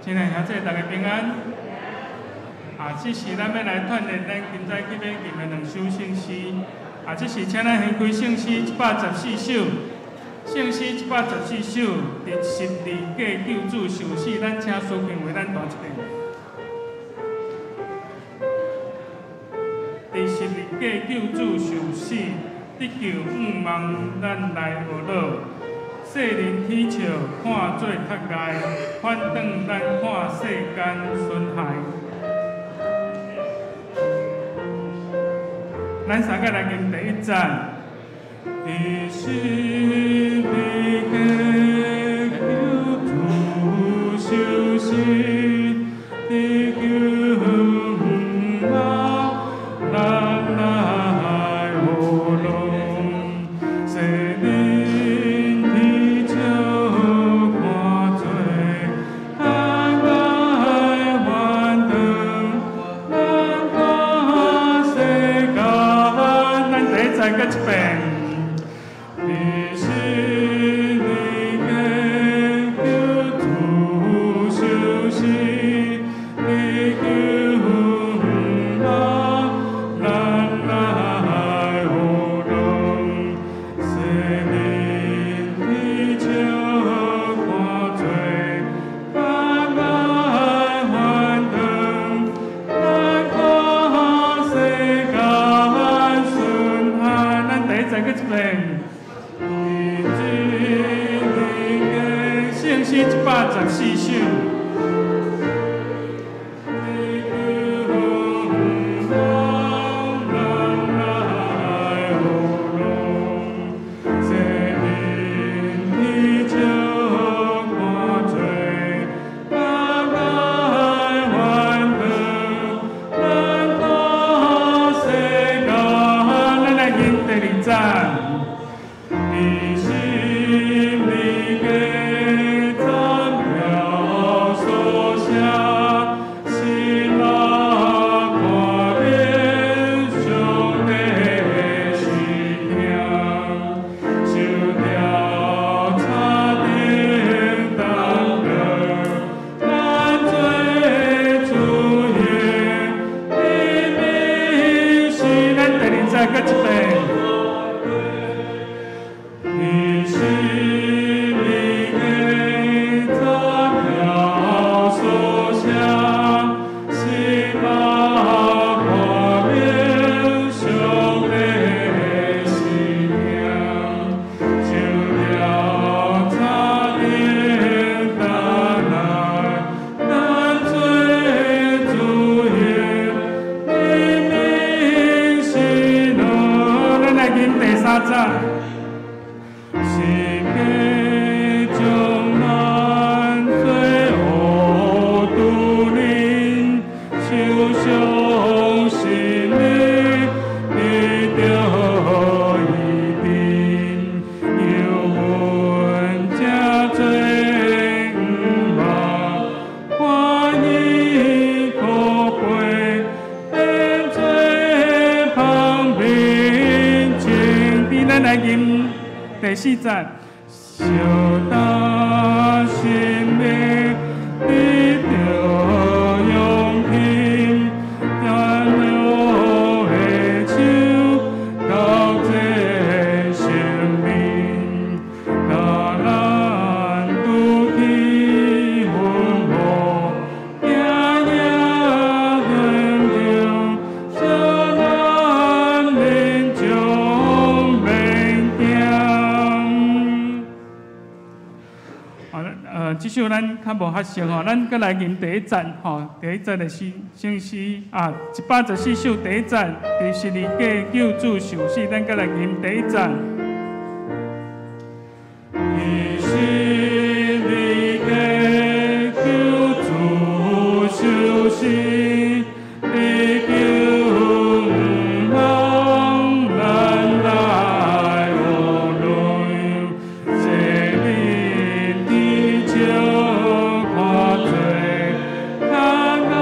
親愛兄弟，大家平安。啊，這是咱欲來鍛鍊咱今早去欲吟的兩首聖詩。啊，這是請咱掀開聖詩114首，聖詩一百十四首，佇十字架救主受死，咱請蘇慶為咱彈一遍。佇十字架救主受死，得救向望咱來學老。世人恥笑看做窒礙，反轉咱看世間損害。咱三個來吟第一節。佇十字架救主受死，得救向望咱來學路。世人恥笑看做窒礙，反轉咱看世間。咱第一節閣一遍。佇十字架救主受死，得救向望咱來學路。世人恥笑看做窒礙，反轉咱看世間損害。咱第一節閣一遍。佇十字架，聖詩114首。得救向望咱來學路。世人恥笑看做窒礙，反轉咱看世間。咱來吟第二節。佇十字架斬了所寫，心目看見上帝是疼，受著柴頂擔當，咱做主義的明是。咱第二節閣一遍。佇十字架斬了所寫，心目看見上帝是疼，受著柴頂擔來，咱做主義的明是路。咱來吟第三節。十架將咱罪惡拄臨，受傷心靈得著醫治，有阮這做向望，歡喜可背，變做旁邊情。咱來吟第四節。小大心靈得著勇氣，挽我的手到這生命，若咱拄起雲霧，行行遠途，咱臨終免驚。好，這首咱較無較熟吼，咱閣來吟第一節吼，第一節的詩聖詩啊，114首第一節，佇十字架救主受死，咱閣來吟第一節。佇十字架救主受死，得救向望咱來學路。世人恥笑看做窒礙，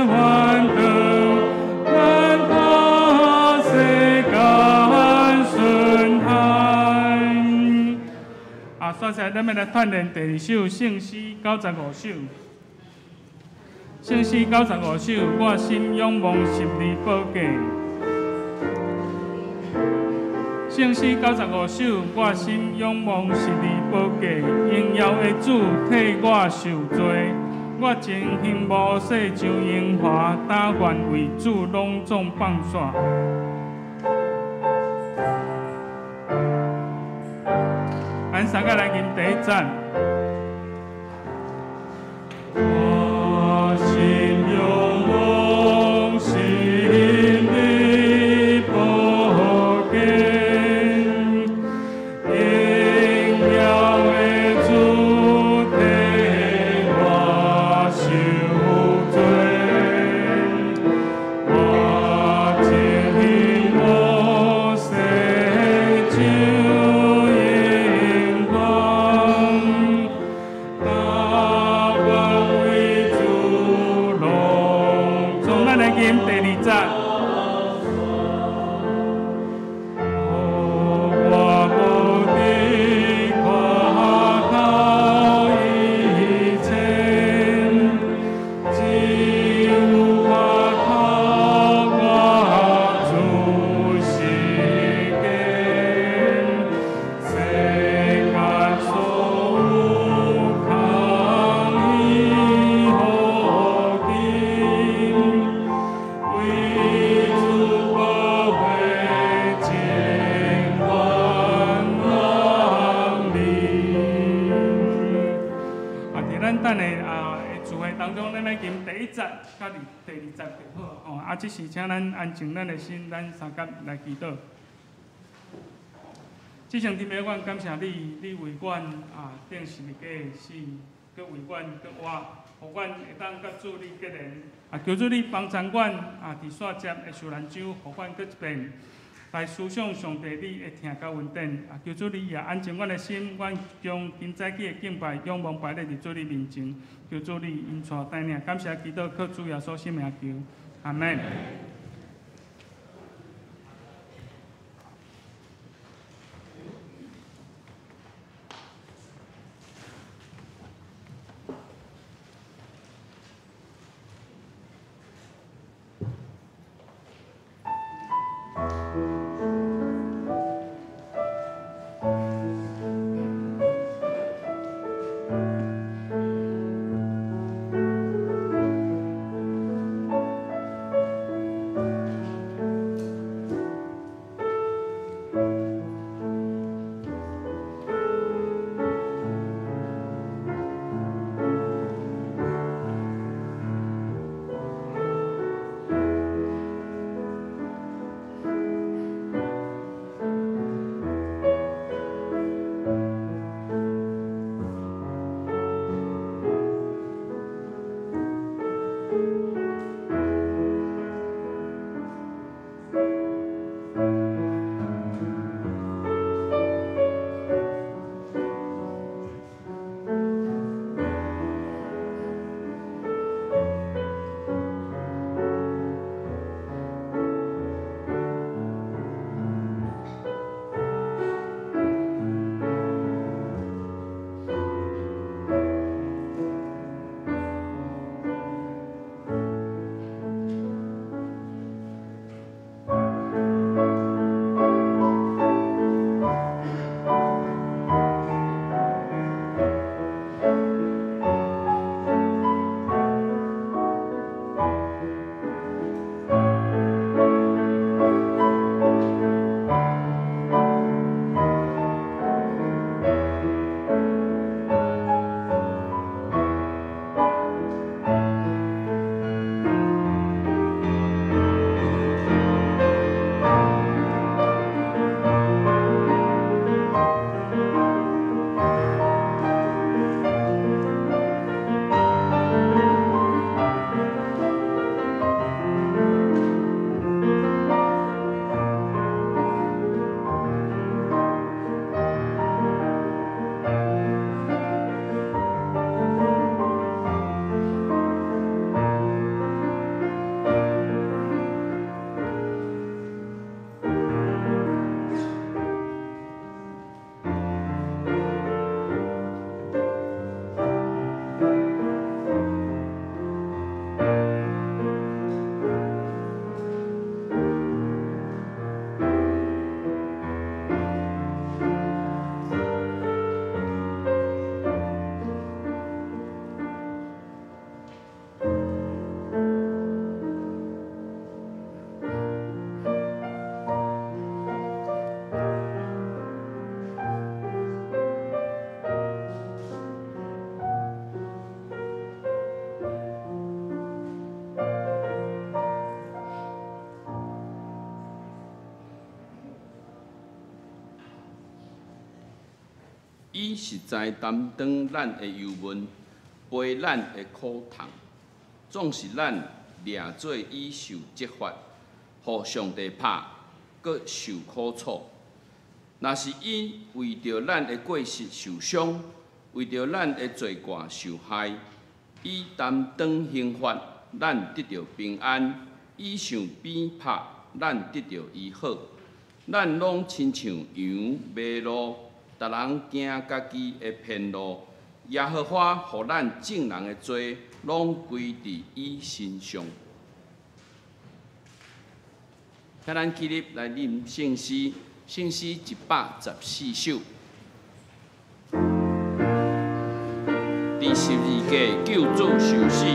反轉咱看世間損害。啊，煞來咱欲來鍛鍊第二首聖詩95首。聖詩95首，我心仰望十字寶架。聖詩95首，我心仰望十字寶架，榮耀的主替我受罪，我情形摩西上榮華，但願為主攏總放煞。咱三個來吟第一節。我心仰望十字寶架，榮耀的主替我受罪，我情形摩西上榮華，但願為主攏總。咱來吟第二節。我無得看透一切，只有看透我主時間，世間所有空意好緊，為主寶血情願難離。佇咱等下的聚會當中，咱來吟第一節佮第二節就好吼。這時請咱安靜咱的心，咱相佮來祈禱。至聖天父，阮感謝你，你為阮釘十字架死，閣為阮閣活，予阮會當佮主你結連。求主你幫助阮佇煞節的受難週，予阮閣一遍來思想上帝你的疼佮恩典。求主你也安靜阮的心，阮將今早起的敬拜仰望擺咧佇主你面前。求主你引帶帶領，感謝基督靠主耶穌聖名求，阿門。伊實在擔當咱的憂悶，背咱的苦痛，總是咱掠做伊受責罰，予上帝拍，閣受苦楚。若是伊為著咱的過失受傷，為著咱的罪過受害，伊擔當刑罰，咱得著平安；伊受鞭拍，咱得著醫好。咱攏親像羊迷路，逐人行家己的偏路。耶和華予咱眾人的罪攏歸佇伊身上。請咱起立來念聖詩，聖詩114首。佇十字架救主受死。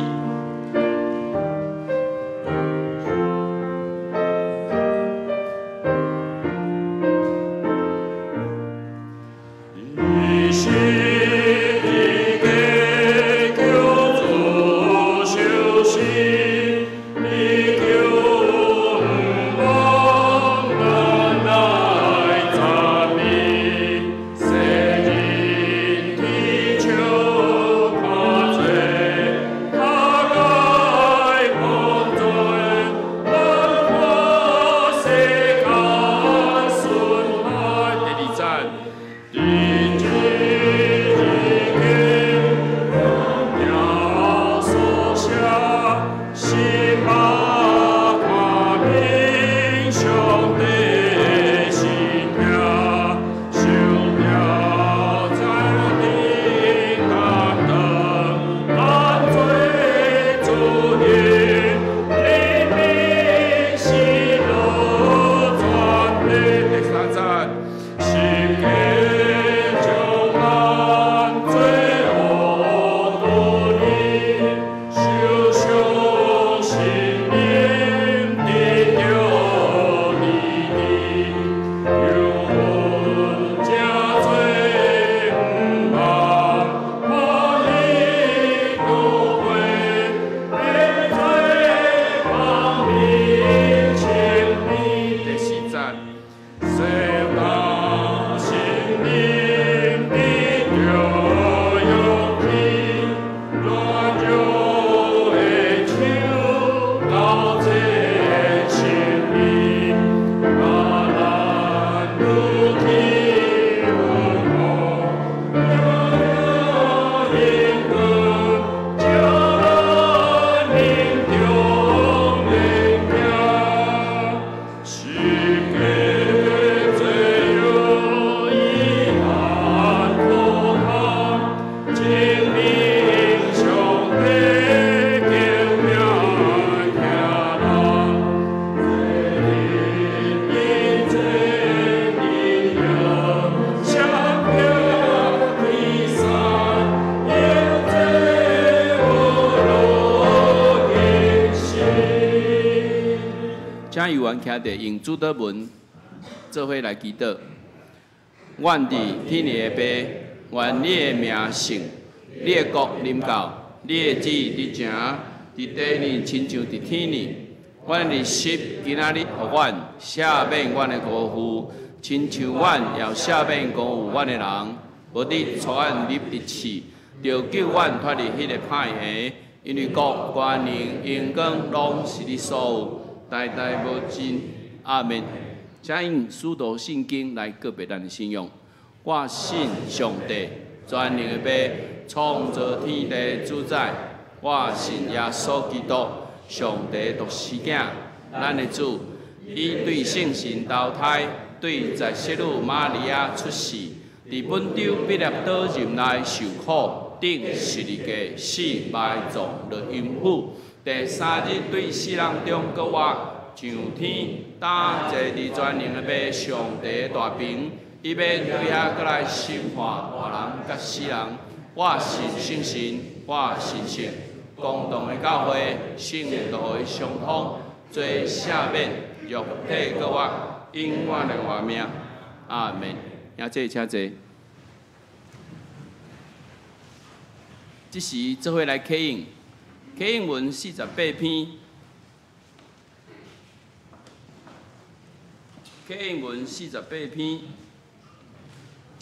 請有緣徛佇用主禱文做伙來祈禱。阮佇天的父，願你的名聖，你的國臨到，你的旨意佇成，佇地呢親像佇天呢。阮的日食今仔日予阮，赦免阮的辜負，親像阮也赦免辜負阮的人。無得帶阮入佇試，著救阮脫離彼个歹的，因為國、權能、榮光攏是你所有，代代無盡。阿門。請用使徒信經來告白咱的信仰。我信上帝，全能的父，創造天地主宰。我信耶穌基督，上帝獨生囝，咱的主。伊對聖神投胎，對在聖女瑪利亞出世，佇本丟彼拉多任內受苦，釘十字架，死埋葬落陰府。第三日對死人中閣活，上天，擔坐佇全能的父上帝大爿，伊欲對遐閣來審判活人佮死人。我信聖神，我信聖公同的教會，聖徒的相通，罪赦免，肉體閣活，永遠的活命。阿門。請坐，請坐。這時做伙來啟應，啟應文48篇。啟應文48篇，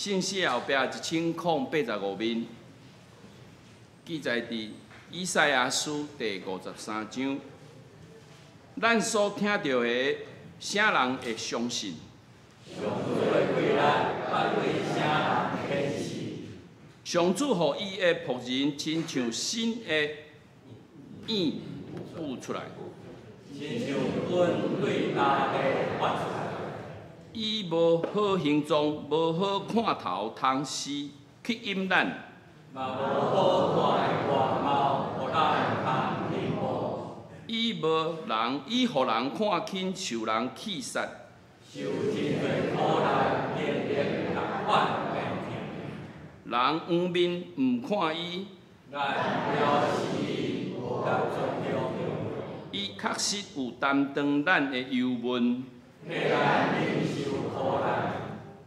聖詩後壁1085面，記載佇以賽亞書第53章。咱所聽著的，啥人會相信？上主的貴力捌對啥人顯示？上主予伊的僕人親像新的湧噴出來，親像雲對大地發出來。伊無好形狀，無好看頭，同時吸引咱。嘛無好看的外貌，予咱通羨慕。伊無人，伊予人看輕，受人棄殺。受真濟苦難，經歷仝款病痛。人仰面毋看伊，咱表示伊無共尊重。伊確實有擔當咱的憂悶，替咱忍受苦難。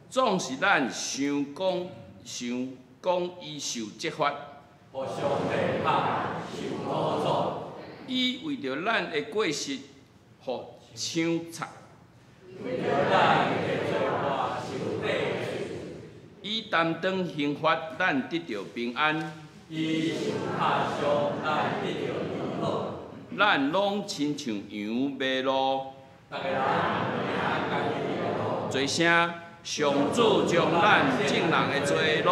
總是咱想講想講伊受責罰，予上帝拍受苦楚。伊為著咱的過失，予槍插。為著咱的罪過受釘槌。伊擔當刑罰，咱得著平安。伊受拍傷，咱得著醫好。咱攏親像羊迷路。逐个人行家己的路。做聲，上主將咱眾人的罪攏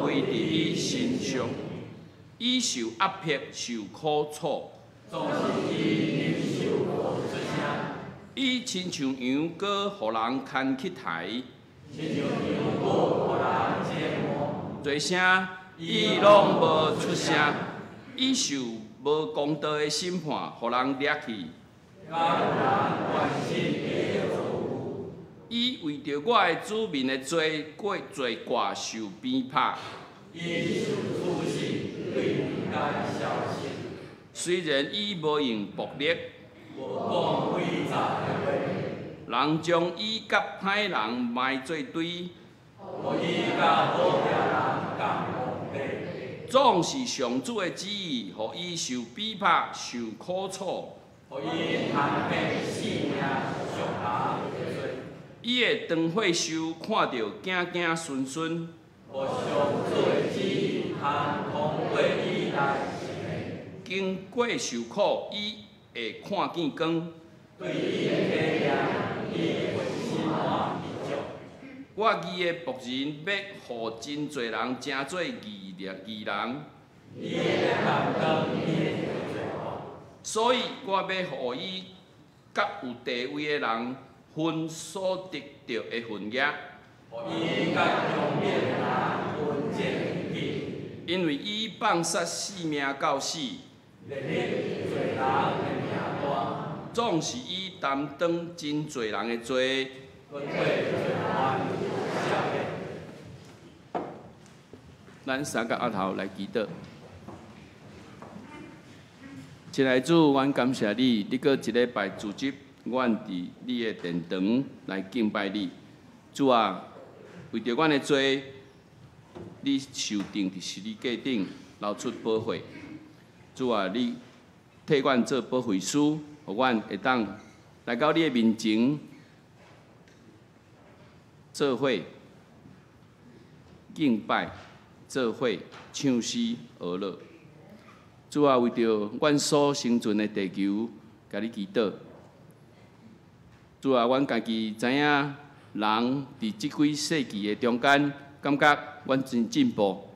背佇伊身上。伊受壓迫，受苦楚。總是伊忍受無出聲。伊親像羊羔，予人牽去刣。親像羊羔，予人剪毛。做聲，伊攏無出聲。伊受無公道的審判，予人掠去。敢有人關心伊的遭遇？伊為著我的子民的罪過罪過受鞭拍。伊受處死，對人間消失。雖然伊無用暴力，無講詭詐的話，人將伊佮歹人埋做堆，予伊佮好額人仝墓地。總是上主的旨意，予伊受逼迫、受苦楚。予伊擔起性命屬人的罪。伊的長歲壽看著子子孫孫。予上主的旨意通通過伊來實現。經過受苦，伊會看見光。對伊的體驗，伊會心滿意足。我義的僕人欲予真濟人成做義人，義人。伊會擔當𪜶的罪過。所以我欲予伊佮有地位的人分所得著的份額。予伊佮強勉的人分這基。因為伊放殺性命到死，列入罪人的名單。總是伊擔當真濟人的罪。輪迴罪犯赦免。咱三個額頭來祈禱。親愛的主，阮感謝你，你閣一禮拜組織阮佇你的殿堂來敬拜你。主啊，為著阮的罪，你受釘佇十字架頂流出寶血。主啊，你替阮做保惠師，予阮會當來到你的面前，做伙敬拜，做伙唱詩學樂。主啊，為著阮所生存的地球，共你祈禱。主啊，阮家己知影，人佇這幾世紀的中間，感覺阮真進步，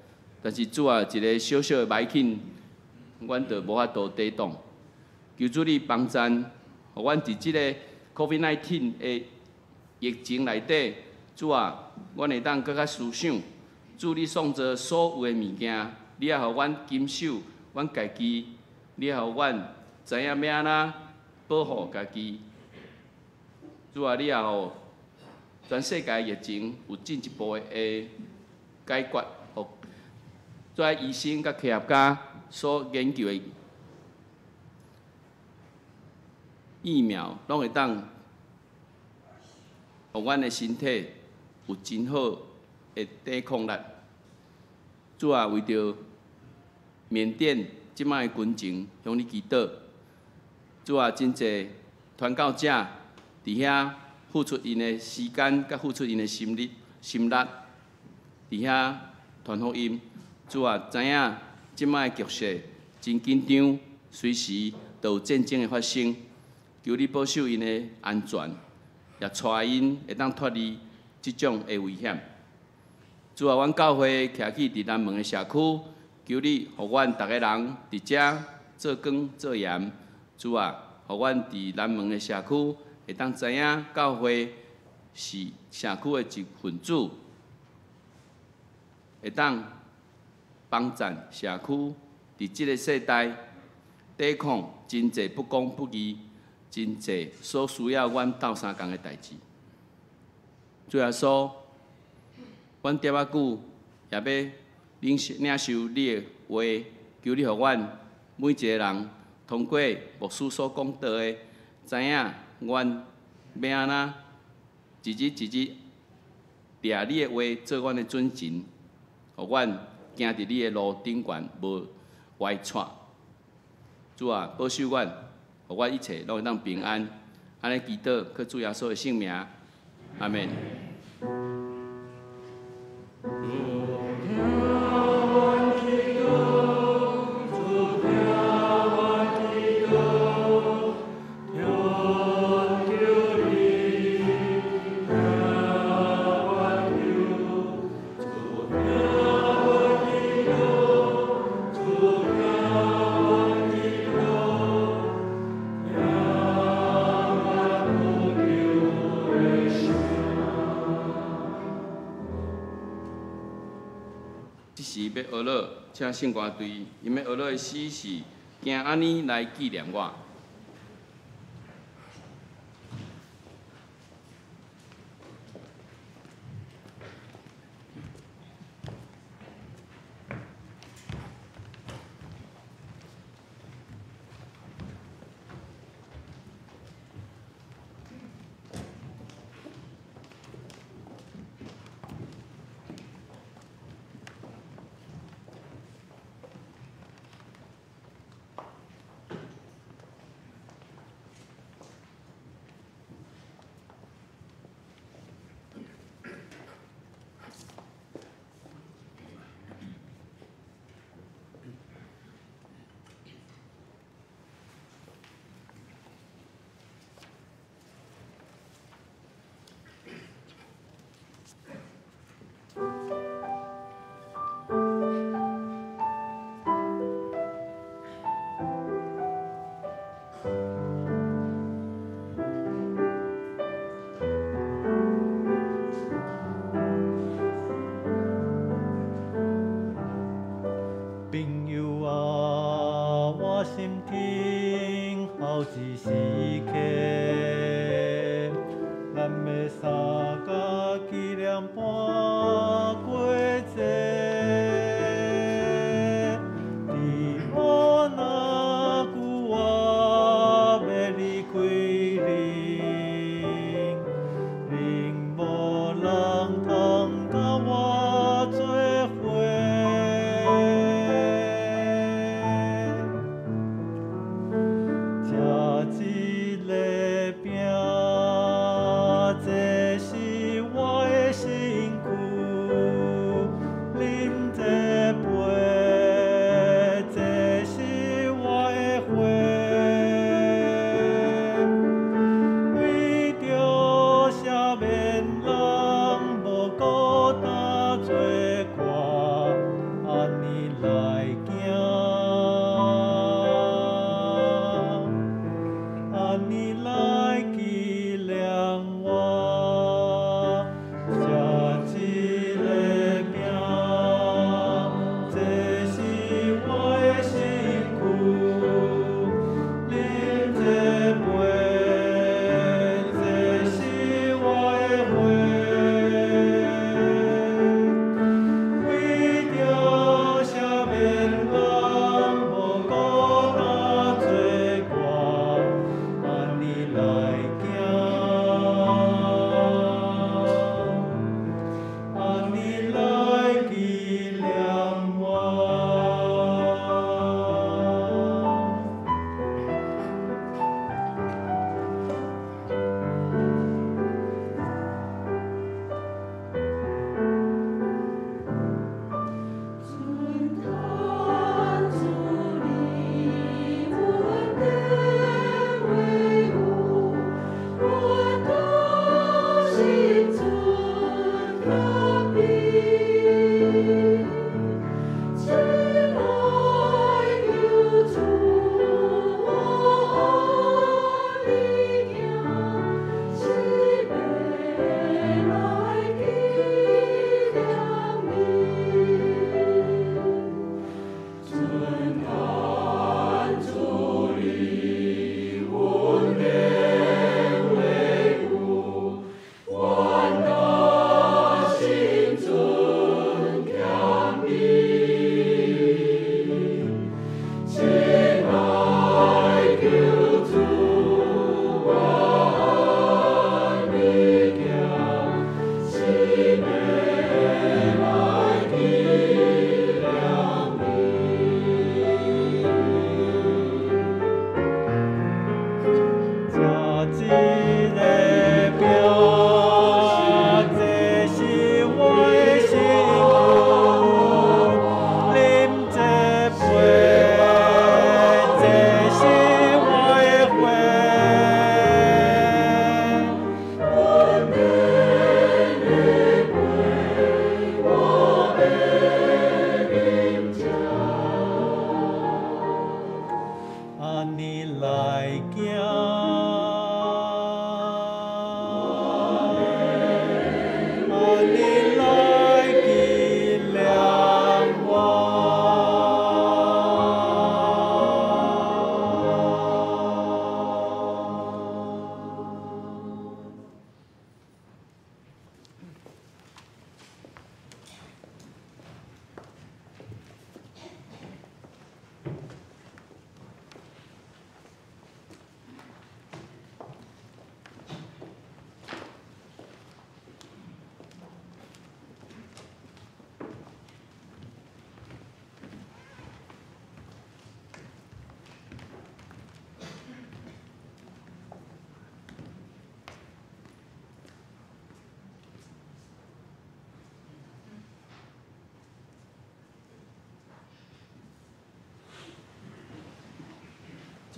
但是主啊，一个小小的歹慶，阮就無法度抵擋。求主你幫贊，予阮佇這个 COVID-19 的疫情內底，主啊，阮會當閣較思想，主你創造所有的物件，你也予阮謹守阮家己，你也予阮知影欲按怎保護家己。主啊，你也予全世界疫情有進一步的解決，予這醫生佮科學家所研究的疫苗，攏會當予阮的身體有真好的抵抗力。主啊，為著緬甸這擺的軍情，向你祈禱。主啊，真濟傳教者佇遐付出𪜶的時間，佮付出𪜶的心力、心力，伫遐傳福音。主啊，知影這擺的局勢真緊張，隨時都有戰爭的發生。求你保守𪜶的安全，也帶𪜶會當脫離這種的危險。主啊，阮教會徛起佇南門的社區，求你予阮逐个人佇遮做光做鹽。主啊，予阮佇南門的社區會當知影教會是社區的一份子，會當幫贊社區佇這个世代抵抗真濟不公不義、真濟所需要阮鬥相共的代誌。主耶穌，阮踮仔久也欲領受你的話，求你予阮每一个人通過牧師所講道的，知影阮欲按怎一日一日掠你的話做阮的準繩，予阮行佇你的路頂懸，無歪趖。主啊，保守阮，予阮一切攏會當平安。按呢祈禱，靠主耶穌的聖名，阿們。這時欲學樂，請聖歌隊，𪜶欲學樂的詩是行按呢來紀念我。朋友啊，我心疼好一時刻，咱欲三甲紀念盤過節。伫無若久，我欲離開恁，恁無人通佮我做伙。食一个餅，這是我的身軀；啉這杯，這是我的血。為著赦免人無孤單做伴，按呢來行，按呢來紀念我。食一个餅，這是我的身軀；啉這杯，這是我的血。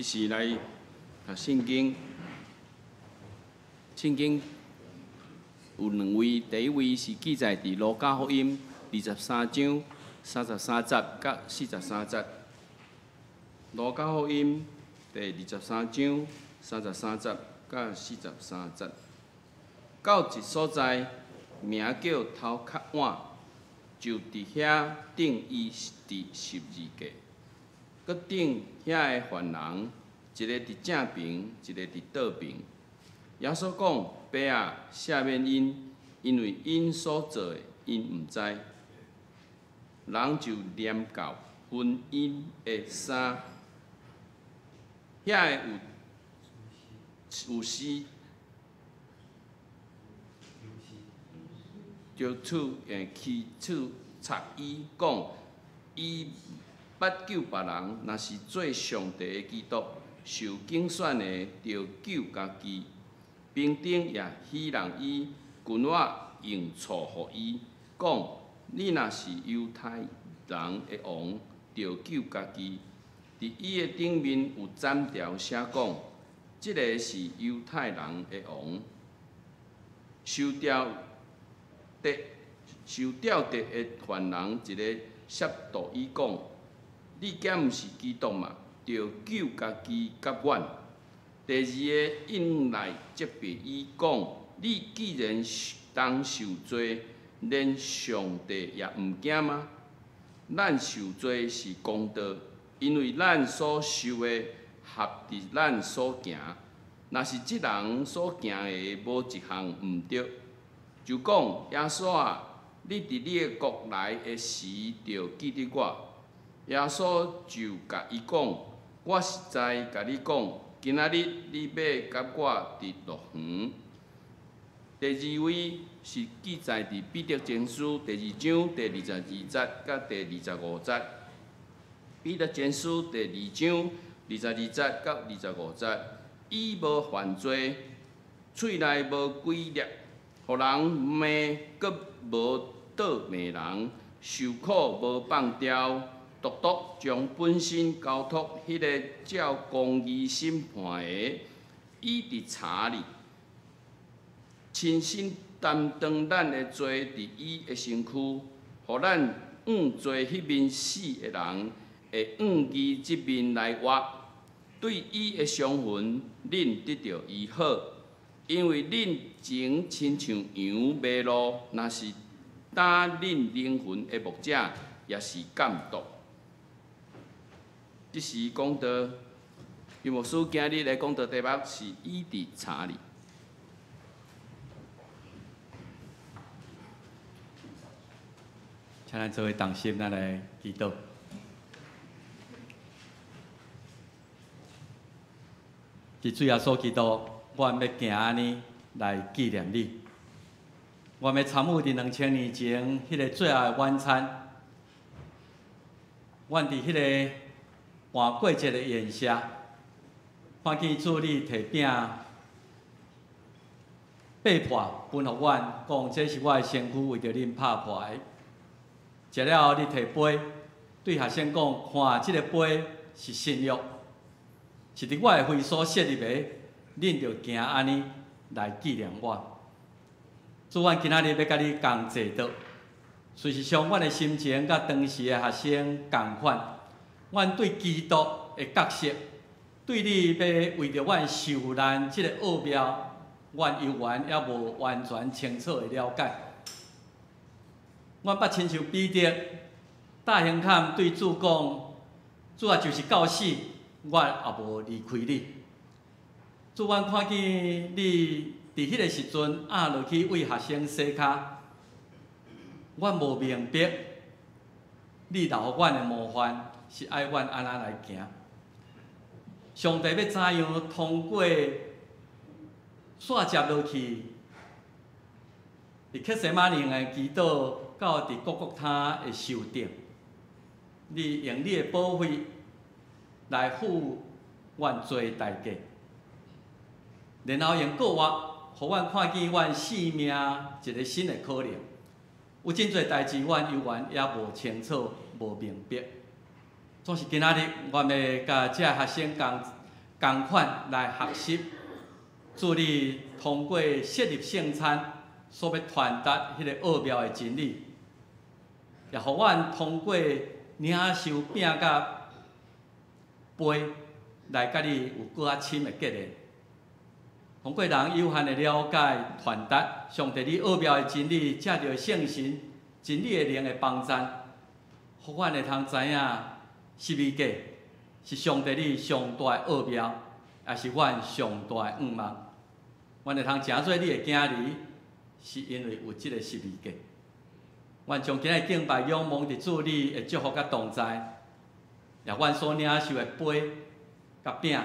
這時來讀聖經，聖經有兩位，第一位是記載佇路加福音23章33節佮43節。路加福音第23章33節佮43節，到一所在，名叫頭殼碗，就佇遐釘伊佇十字架，閣釘遐个犯人，一个佇正爿，一个佇倒爿。耶穌講：爸啊，赦免𪜶，因為𪜶所做的，𪜶毋知。人就拈鉾分𪜶的衫，遐个有時就取刺插伊，講伊捌救別人，若是做上帝的基督，受揀選的，著救家己。兵丁也戲弄伊，棍仔用醋予伊，講：你若是猶太人的王，著救家己。佇伊的頂面有紙條寫講：這个是猶太人的王。受吊的犯人一個褻瀆伊講：你敢毋是基督嗎？著救家己佮阮。第二个應來責備伊講：你既然當受罪，連上帝也毋驚嗎？咱受罪是公道，因為咱所受的合佇咱所行。若是這人所行的無一項毋對，就講耶穌啊，你佇你的國來的時，著記得我。耶穌就共伊講：我實在共你講，今仔日你欲佮我佇樂園。第二位是記載佇彼得前書第二章第22節佮第25節。彼得前書第二章22節佮25節，伊無犯罪，喙內無詭詐，予人罵閣無倒罵人，受苦無放刁，獨獨將本身交託彼个照公義審判的，伊佇柴裡親身擔當咱的罪佇伊的身軀，予咱向罪彼面死的人，會向義這面來活。對伊的傷痕，恁得著醫好，因為恁前親像羊迷路，若是擔恁靈魂的牧者，也是監督。這時講道，邱牧師今日的講道題目是伊佇柴裡。請咱做伙同心，咱來祈禱。主耶穌基督，阮欲行按呢來紀念你。阮欲參與佇2000年前彼个最後的晚餐，阮佇彼个逾過節的宴席，看見主你提餅擘破，分予阮，講這是我的身軀，為著恁拍破的。食了後，你提杯，對學生講：看，這个杯是新約，是佇我的血所設立的，恁著行按呢來紀念我。主，阮今仔日欲佮你仝坐桌，事實上，阮的心情佮當時的學生仝款，阮對基督的角色，對你欲為著阮受難這个奧妙，阮猶原猶無完全清楚的了解。阮捌親像彼得大胸坎對主講：主啊，就是到死，我也無離開你。主，阮看見你佇彼个時陣壓落去為學生洗跤，阮無明白你留予阮的模範是愛阮按怎來行。上帝欲怎樣通過煞接落去，佇客西馬尼園的祈禱，到佇各各他的受釘，你用你的寶血來付阮罪代價，然後用復活，予阮看見阮生命一个新的可能。有真濟代誌，阮猶原猶無清楚、無明白。總是今仔日，阮欲佮這學生仝仝款來學習，主你通過設立聖餐所欲傳達彼個奧妙的真理，也予阮通過領受餅佮杯來佮你有閣較深的結連。通過人有限的了解傳達上帝你奧妙的真理，藉著聖神真理的靈的幫贊，予阮會通知影十字架是上帝你上大的奧妙，也是阮上大的願望。阮會通成做你的囝兒，是因為有這个十字架。阮將今日敬拜仰望佇主你的祝福佮同在，也阮所領受的杯佮餅，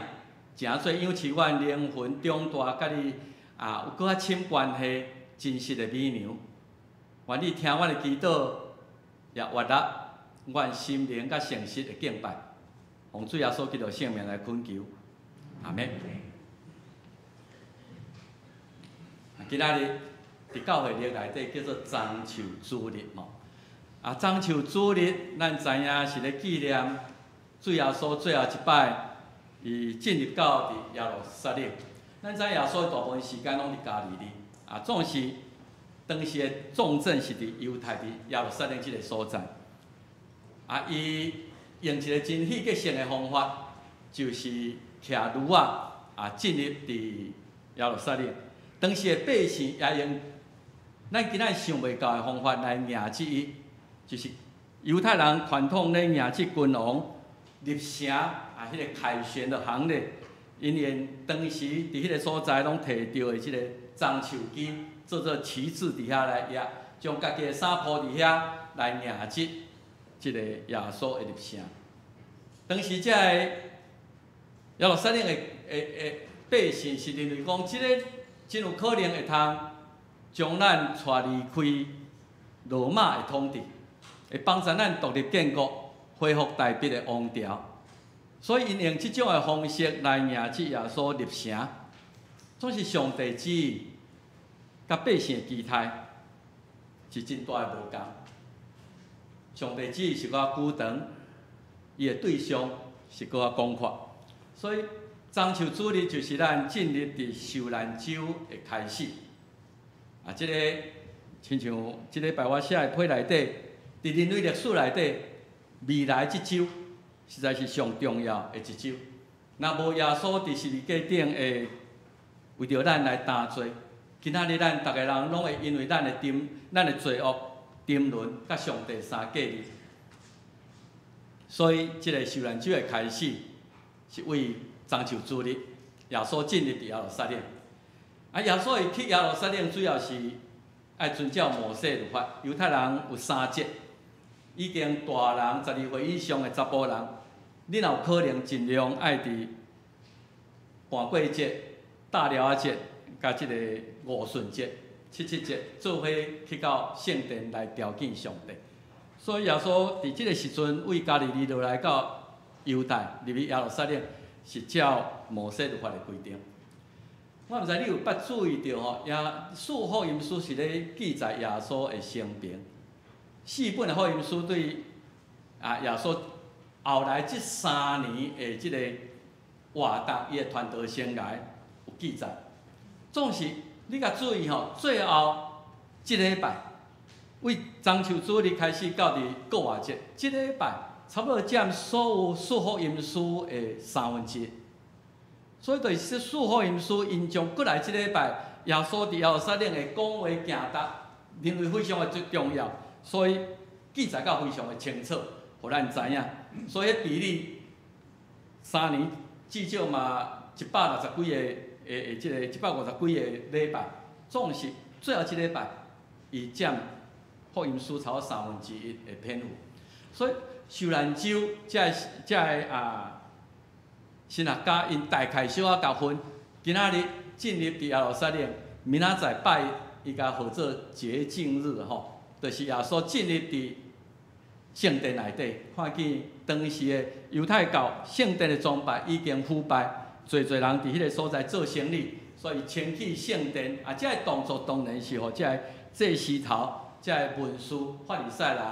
成做養飼阮靈魂長大，佮你啊有閣較深關係真實的美糧。願你聽阮的祈禱，也悅納阮心靈佮誠實的敬拜。奉主耶穌基督聖名來懇求，阿們。今仔日佇教會曆內底叫做棕樹主日吼。啊，棕樹主日，咱知影是咧紀念主耶穌最後一擺，伊進入到佇耶路撒冷。咱知影耶穌大部分時間攏佇加利利，啊，總是當時的重鎮是佇猶太佇耶路撒冷這个所在。啊，伊用一个真戲劇性的方法，就是騎驢仔啊進入佇耶路撒冷。當時的百姓也用咱今仔想袂到的方法來迎接伊，就是猶太人傳統咧迎接君王入城啊，彼个凱旋的行列，𪜶用當時佇彼个所在攏提著的這个棕樹枝做做旗幟佇遐來掖，將家己的衫鋪佇遐來迎接這个耶穌的入城。當時這个耶路撒冷的百姓是認為講，這个真有可能會通將咱帶離開羅馬的統治，會幫助咱獨立建國、恢復大衛的王朝。所以，𪜶用這種的方式來迎接耶穌入城，總是上帝旨意佮百姓的期待是真大的無仝。上帝旨意是閣較久長，伊的對象是閣較廣闊，所以棕樹主日就是咱進入佇受難週的開始。啊，這个親像這禮拜我寫的批內底，佇人類歷史內底，未來這週實在是上重要的一週。若無耶穌佇十字架頂會為著咱來擔罪，今仔日咱逐个人攏會因為咱的罪惡沉淪，佮上帝相隔離。所以，這个受難週的開始是為棕樹主日，耶穌進入佇耶路撒冷。啊，耶穌伊去耶路撒冷主要是愛遵照摩西律法。猶太人有三節，已經大人12歲以上的查埔人，你若有可能盡量愛佇盤粿節、大寮仔節、佮這个五旬節、七七節做伙去到聖殿來朝見上帝。所以耶穌佇這个時陣為加利利落來到猶太，入去耶路撒冷，是照摩西律法的規定。我毋知你有捌注意著吼，四福音書是咧記載耶穌的生平，四本的福音書對啊耶穌後來這三年的這个活動，伊的傳道生涯有記載。總是你共注意吼，最後這禮拜，為棕樹主日開始到佇復活節，這禮拜差不多佔所有四福音書的三分之一。所以，就是四福音書，𪜶將過來這禮拜，耶穌佇耶路撒冷的講話行動，認為非常的重要，所以記載甲非常的清楚，予咱知影。所以比例三年至少嘛160幾个的這个150幾个禮拜，總是最後這禮拜，伊佔福音書差不多三分之一的篇幅。所以受難週，這个啊。神學家𪜶大概小可共分，今仔日進入佇耶路撒冷，明仔載拜一，伊共號做潔淨日吼，就是耶穌進入佇聖殿內底，看見當時的猶太教聖殿的崇拜已經腐敗，濟濟人佇彼个所在做生意，所以清去聖殿。啊，這个動作當然是予這个祭司頭、這个文士、法利賽人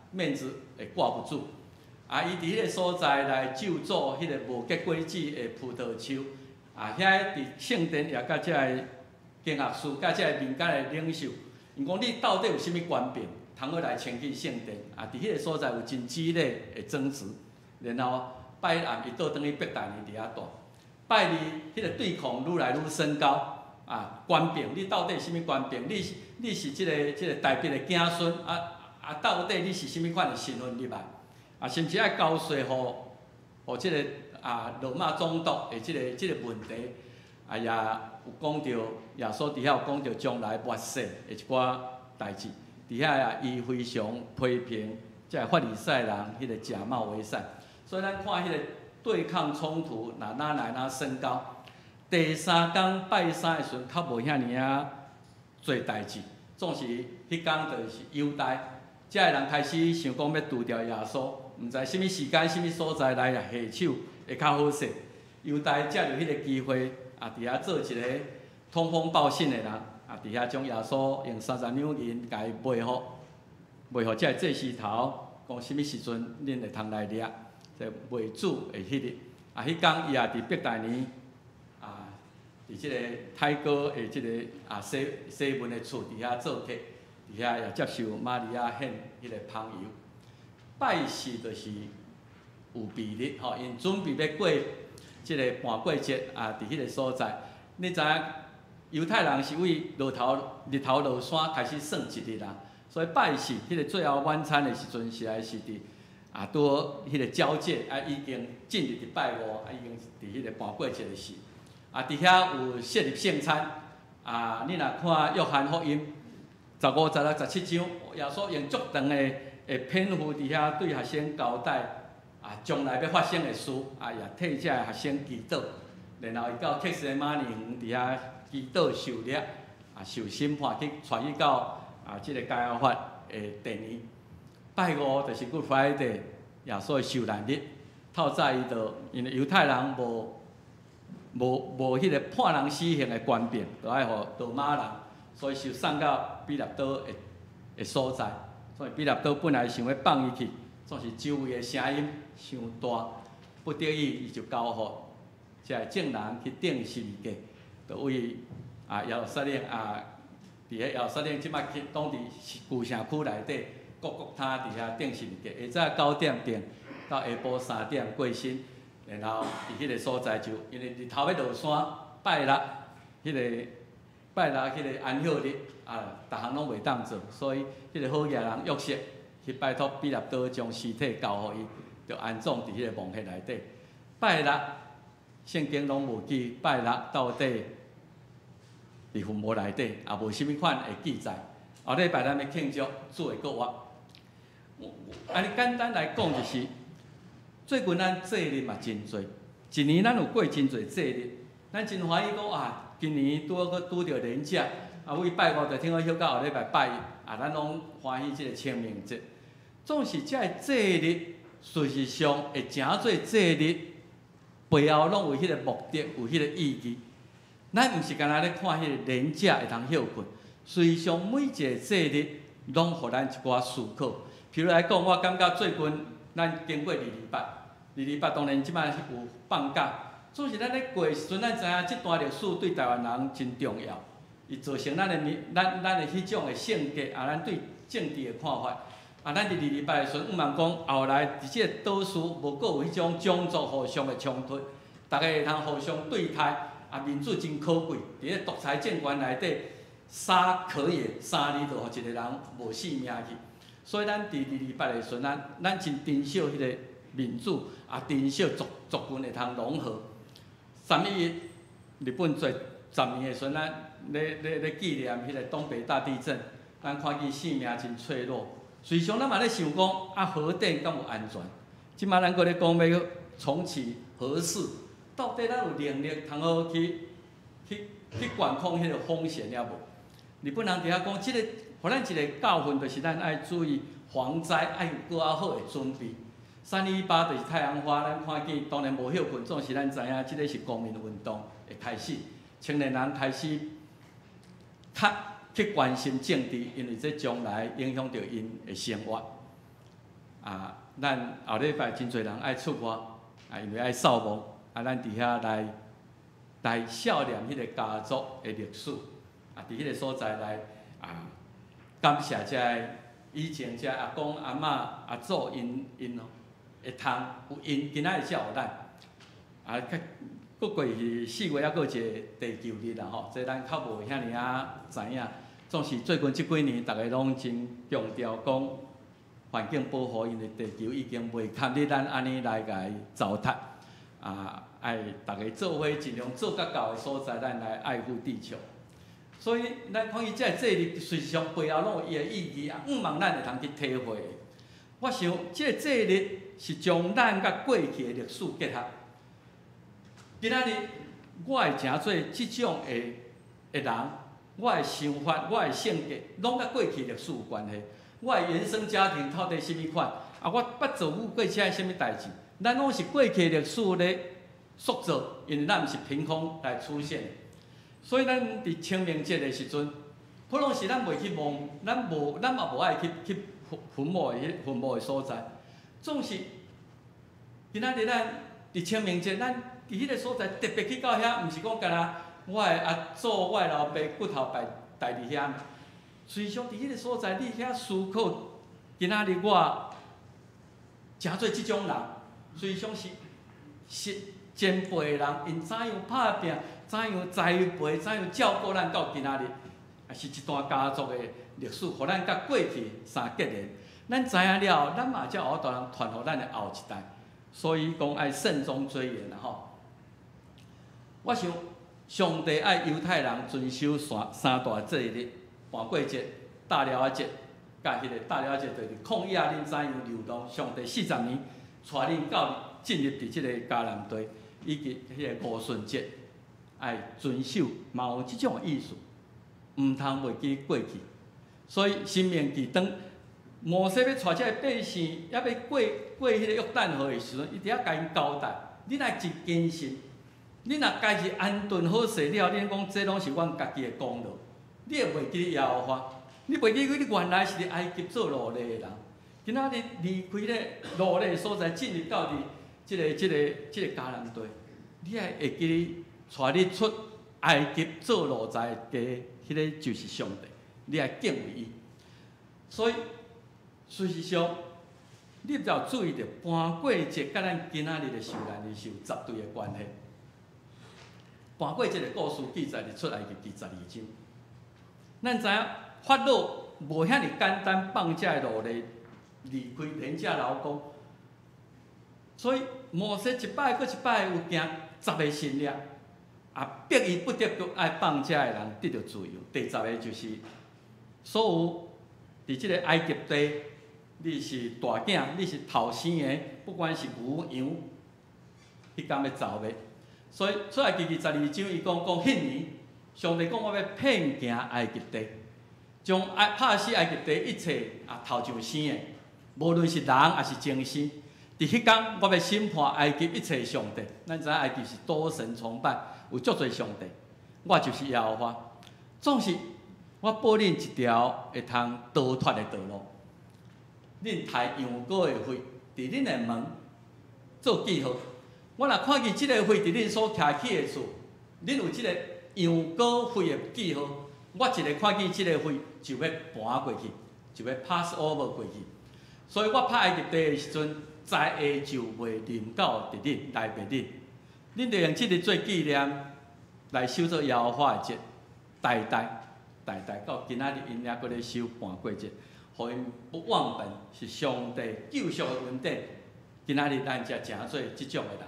面子會掛不住。啊，伊佇彼个所在來咒詛彼個無結果子的葡萄樹。啊，遐佇聖殿也佮這个經學師、佮這個民間的領袖，𪜶講你到底有啥物權柄，通好來清去聖殿？啊，佇彼個所在有真激烈的爭執。然後拜一暗，伊倒轉去伯大尼佇遐蹛。拜二，彼個對抗愈來愈升高。啊，權柄，你到底啥物權柄？你是這個大衛的子孫啊啊，到底你是啥物款的身份入來？啊，甚至愛交稅予予這個啊羅馬總督的這個問題，啊也有講著耶穌佇遐有講著將來末世的一寡代誌，佇遐也伊非常批評這个法利賽人彼個假冒為善，所以咱看彼個對抗衝突，若哪來哪升高。第三工拜三的時陣，較無遐爾仔濟代誌，總是彼工就是猶大，這个人開始想講欲除掉耶穌，毋知啥物時間、啥物所在來下手會較好勢。猶大藉著彼個機會，啊，佇遐做一个通風報信的人，啊，佇遐將耶穌用30兩銀共伊賣予賣予這个祭司頭，講啥物時陣恁會通來掠，這賣主的彼日，啊，彼工伊也佇伯大尼。啊，佇這個太哥的這個啊西西門的厝佇遐做客，佇遐也接受瑪利亞獻彼个香油。拜四就是預備日吼，𪜶準備欲過這个盤過節啊，佇彼个所在。你知影猶太人是為日頭落山開始算一日啦，所以拜四彼个最後晚餐的時陣，實在是佇啊拄好彼个交界啊，已經進入佇拜五，啊已經佇彼个盤過節的時。啊，佇遐有設立聖餐。啊，你若看約翰福音15、16、17章，耶穌用足長的的篇幅佇遐對學生交代啊，將來欲發生的事，啊，也替這个學生祈禱。然後伊到客西馬尼園佇遐祈禱受掠，啊，受審判去帶去到啊，這个該亞法的殿裡。拜五就是 Good Friday，耶穌的受難日。透早伊就因為猶太人無無無彼個判人死刑的權柄，就愛予羅馬人，所以就送到彼拉多的的所在。所以彼拉多本來想欲放伊去，總是周圍的聲音傷大，不得已伊就交予這个眾人去釘十字架，就為啊耶路撒冷啊，佇咧耶路撒冷這擺去當佇舊城區內底各各他佇遐釘十字架，下早9點釘，到下晡3點過身。然後佇彼个所在就因為日頭欲落山，拜六彼个拜六彼个安息日啊，逐項攏袂當做，所以彼个好額人約瑟去拜託彼拉多將屍體交予伊，就安葬佇彼个墓穴內底。拜六聖經攏無記拜六到底佇墳墓內底，也無啥物款的記載。後禮拜咱欲慶祝主的復活。按呢簡單來講就是。最近咱祭日嘛真濟，一年咱有過真濟祭日，咱真歡喜講啊，今年拄好閣拄著連假，啊，為拜五就聽好休到後禮拜拜一，啊，咱攏歡喜這个清明節。總是這个祭日，事實上會成做祭日，背後攏有彼个目的，有彼个意義。咱毋是干焦咧看彼个連假會通歇睏，事實上每一个祭日攏予咱一寡思考。譬如來講，我感覺最近咱經過二二八。二二八當然這擺有放假，總是咱咧過的時陣，咱知影這段歷史對台灣人真重要，伊造成咱的民、咱咱的彼種的性格，啊，咱對政治的看法。啊，咱佇二二八的時陣，毋茫講後來佇這個島嶼無閣有彼種種族互相的衝突，逐家會通互相對待，啊，民主真可貴。佇咧獨裁政權內底，殺可也，3日就予一个人無性命去。所以咱佇二二八的時陣，咱咱真珍惜彼个民主，啊，珍惜族族群會通融合。3.11日本做10年的時陣，咱咧咧咧紀念彼个東北大地震，咱看見生命真脆弱。隨常咱嘛咧想講，啊，核電敢有安全？這擺咱閣咧講欲重啟核四，到底咱有能力通好去去去管控彼个風險抑無？日本人佇遐講，這個予咱一个教訓，就是咱愛注意防災，愛有閣較好的準備。3.18就是太陽花，咱看見當然無歇睏，總是咱知影，這个是公民運動的開始，青年人開始較去關心政治，因為這將來影響著𪜶的生活。啊，咱後禮拜真濟人愛出外，啊，因為愛掃墓，啊，咱佇遐來孝念彼個家族的歷史，啊，佇彼個所在來啊，感謝這个以前這阿公阿嬤阿祖𪜶𪜶哦，會通有𪜶今仔日才有咱，啊，較閣過去4月猶閣有一个地球日啦吼，這咱較無遐爾仔知影。總是最近這幾年，逐个攏真強調講環境保護，因為地球已經袂堪得咱按呢來共伊糟蹋，啊，愛逐个做伙盡量做較到的所在，咱來愛護地球。所以，咱看伊這个祭日，事實上背後攏有伊的意義啊，向望咱會通去體會。我想，這个祭日是將咱佮過去的歷史結合。今仔日，我會成做這種的的人，我的想法、我的性格，攏佮過去歷史有關係。我的原生家庭到底啥物款？啊，我捌做過這啥物代誌？咱攏是過去歷史咧塑造，因為咱毋是憑空來出現。所以咱佇清明節的時陣，可能是咱袂去望，咱無，咱嘛無愛去去墳墓的彼墳墓的所在。總是今仔日咱佇清明節，咱佇彼個所在特別去到遐，毋是講干焦我的阿祖、我的老爸骨頭擺擺佇遐。事實上，佇彼個所在，你遐思考，今仔日我成做這種人，事實上是是前輩的人，𪜶怎樣拍拚，怎樣栽培，怎樣照顧咱到今仔日，也是一段家族的歷史，予咱佮過去相結連。咱知影了後，咱嘛才有法度通傳予咱的後一代。所以講愛慎終追遠啦吼。我想，上帝愛猶太人遵守三三大祭日：盤過節、大寮仔節，佮彼个大寮仔節，就是曠野恁怎樣流浪，上帝40年帶恁到進入佇這个迦南地，以及彼个五旬節，愛遵守，嘛有這種意思，毋通袂記過去。所以，申命記當摩西欲帶這个百姓，猶欲過過彼个約旦河的時陣，伊佇遐共𪜶交代：恁愛真謹慎，恁若家己安頓好勢了，恁講這攏是阮家己的功勞，你會袂記耶和華？你袂記你原來是佇埃及做奴隸的人，今仔日離開咧奴隸的所在，進入到佇這个、這個、這個迦南地，你愛會記得帶你出埃及做奴才的彼个就是上帝，你愛敬畏伊。所以事實上，你就要注意著盤過節佮咱今仔日的受難日是有絕對的關係。盤過節的故事記載佇出埃及記十二章。咱知影法老無遐爾簡單放這个奴隸離開，連這勞工。所以摩西一擺閣一擺有行十个神跡，啊，逼伊不得不愛放這个人得著自由。第十个就是所有佇這个埃及地，你是大囝，你是頭生的，不管是牛羊，彼工欲走欲。所以出埃及記十二章，伊講講彼年，上帝講我欲遍行埃及地，將埃拍死埃及地一切啊頭上生的，無論是人抑是牲畜。佇彼工，我欲審判埃及一切上帝。咱知影埃及是多神崇拜，有足濟上帝。我就是耶和華。總是我保恁一條會通逃脫的道路。恁刣羊羔的血，佇恁的門做記號。我若看見這个血佇恁所徛起的厝，恁有這个羊羔血的記號，我一个看見這个血就欲盤過去，就欲 pass over 過去。所以我拍埃及地的時陣，災禍就袂臨到佇恁來滅恁。恁就用這个做紀念，來守做耶和華的節，代代代代到今仔日，𪜶猶閣咧守盤過節，予𪜶不忘本，是上帝救贖的恩典。今仔日咱才成做這種的人。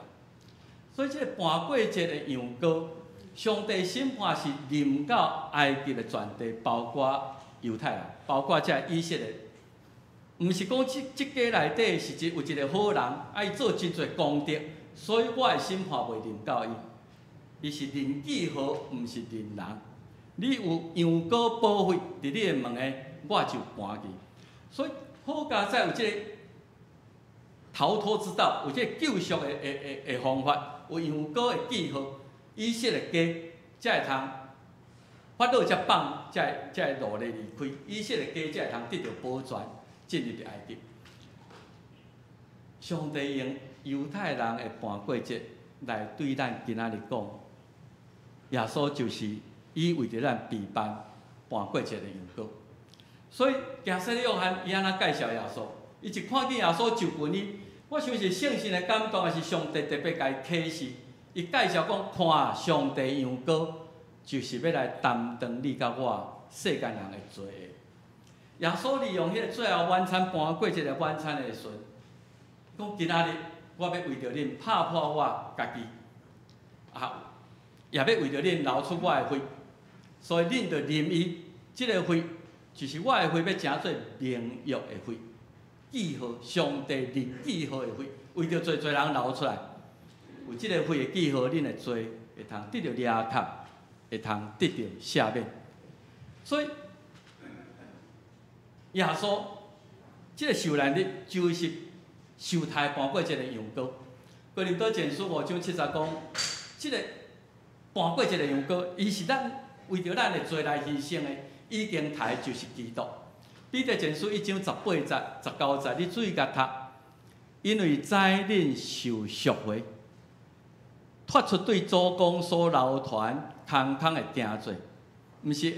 所以這个盤過節的羊羔，上帝審判是臨到埃及的全地，包括猶太人，包括這以色列。毋是講這這家內底是一有一个好人，啊伊做真濟功德，所以我的審判袂臨到伊。伊是認記號，毋是認人。你有羊羔寶血佇你的門的，我就盤去。所以好佳哉有這个逃脫之道，有這个救贖的的的的方法，有羊羔的記號，以色列家才會通法老才放這个這个奴隸離開，以色列家才會通得著保全，進入佇埃及。上帝用猶太人的盤過節來對咱今仔日講，耶穌就是伊為著咱備辦盤過節的羊羔。所以，行洗禮約翰伊按怎介紹耶穌？伊一看見耶穌就近伊，我想是聖神的感動，抑是上帝特別共伊啟示。伊介紹講，看上帝羊羔，就是欲來擔當你佮我世間人的罪。耶穌利用彼个最後晚餐盤過節的晚餐的時陣，講今仔日我欲為著恁拍破我家己，啊，也欲為著恁流出我的血，所以恁著啉伊，這个血就是我的血，欲成做盟約的血，記號，上帝立記號的血，為著濟濟人流出來，有這个血的記號，恁的罪會通得著赦免，會通得著赦免。所以耶穌這个受難日就是受刣盤過節的羊羔。哥林多前書5章7節講，這个盤過節的羊羔，伊是咱為著咱的罪來犧牲的，已經刣就是基督。彼得前書1章18節、19節，你注意共讀，因為知恁受贖回，脫出對祖公所流傳空空的定罪，毋是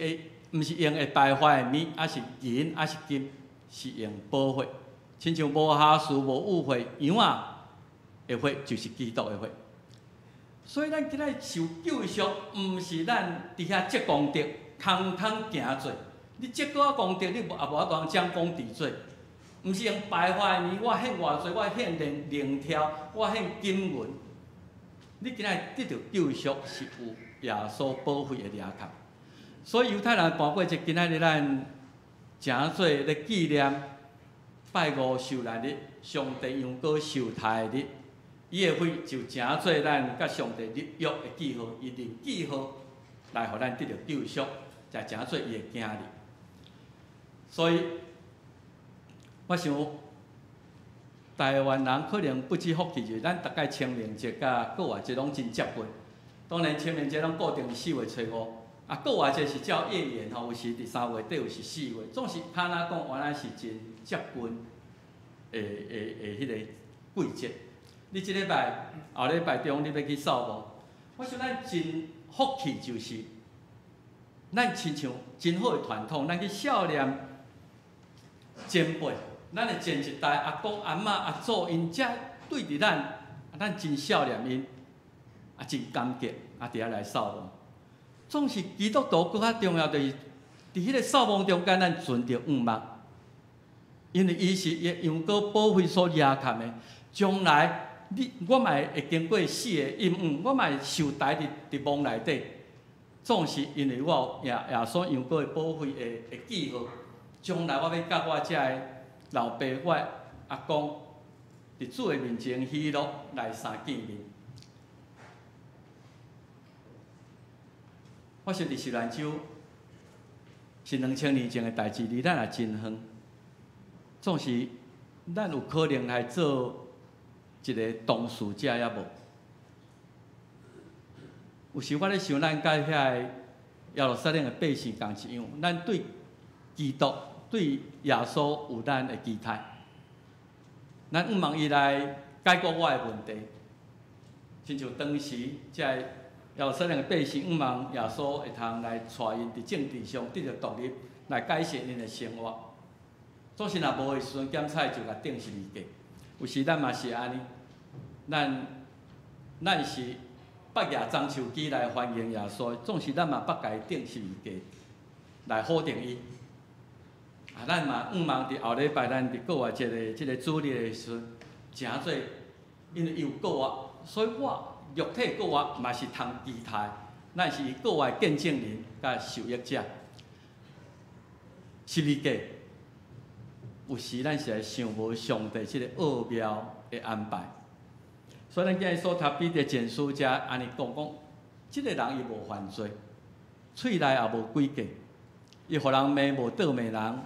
用會敗壞的物，抑是銀，抑是金，是用寶血，親像無瑕疵、無污穢羊仔的血，就是基督的血。所以咱今仔受救贖，毋是咱佇遐積功德、空空行罪。你積閣功德，你無也無法度將功抵罪。毋是用敗壞的物，我獻偌濟，我獻靈靈柱，我獻金銀。你今仔得著救贖，是有耶穌寶血的掠劫。所以猶太人盤過節，今仔日咱誠做咧紀念拜五受難日，上帝羊羔受刣的日，伊的血就誠做咱佮上帝立約的記號，伊立記號來予咱得著救贖，才誠做伊的囝兒。所以，我想台灣人可能不知福氣，就是咱逐擺清明節佮復活節攏真接近。當然清明節攏固定4月初5，啊，復活節是照月圓吼，有時佇3月底，有時4月，總是較若講原來是真接近的的的彼个季節。你這禮拜後禮拜中你欲去掃墓，我想咱真福氣，就是咱親像真好的傳統，咱去孝念前輩，咱的前一代阿公阿嬤阿祖𪜶遮對佇咱，咱真孝念𪜶，啊真感激，啊佇遐來掃墓。總是基督徒閣較重要，就是佇彼个掃墓中間，咱存著向望，因為伊是伊羊羔寶血所掠崁的，將來你我嘛會經過死的陰影，我嘛會受刣佇佇墓內底。總是因為我有耶耶穌羊羔的寶血的的記號，將來我欲佮我遮的老爸、我的阿公，佇主的面前喜樂來相見面。我想佇錫蘭州是2000年前的代誌，離咱也真遠。總是咱有可能來做一个當事者抑無？有時我咧想，咱佮遐个耶路撒冷的百姓仝一樣，咱對基督、對耶穌有咱的期待，咱向望伊來解決我的問題，親像當時這个耶路撒冷的百姓向望耶穌會通來帶𪜶佇政治上得著獨立，來改善𪜶的生活。總是若無的時陣，檢採就共釘十字架。有時咱嘛是按呢，咱咱是捌舉棕樹枝來歡迎耶穌，總是咱嘛捌共伊釘十字架來否定伊。啊，咱嘛向望佇後禮拜，咱佇復活節的這个主日的時陣，誠做因為伊有復活，所以我肉體復活嘛是通期待，咱是伊復活的見證人佮受益者。十字架，有時咱是會想無上帝這个奧妙的安排，所以咱今日所讀彼得前書遮按呢講講，這个人伊無犯罪，喙內也無詭計，伊予人罵無倒罵人，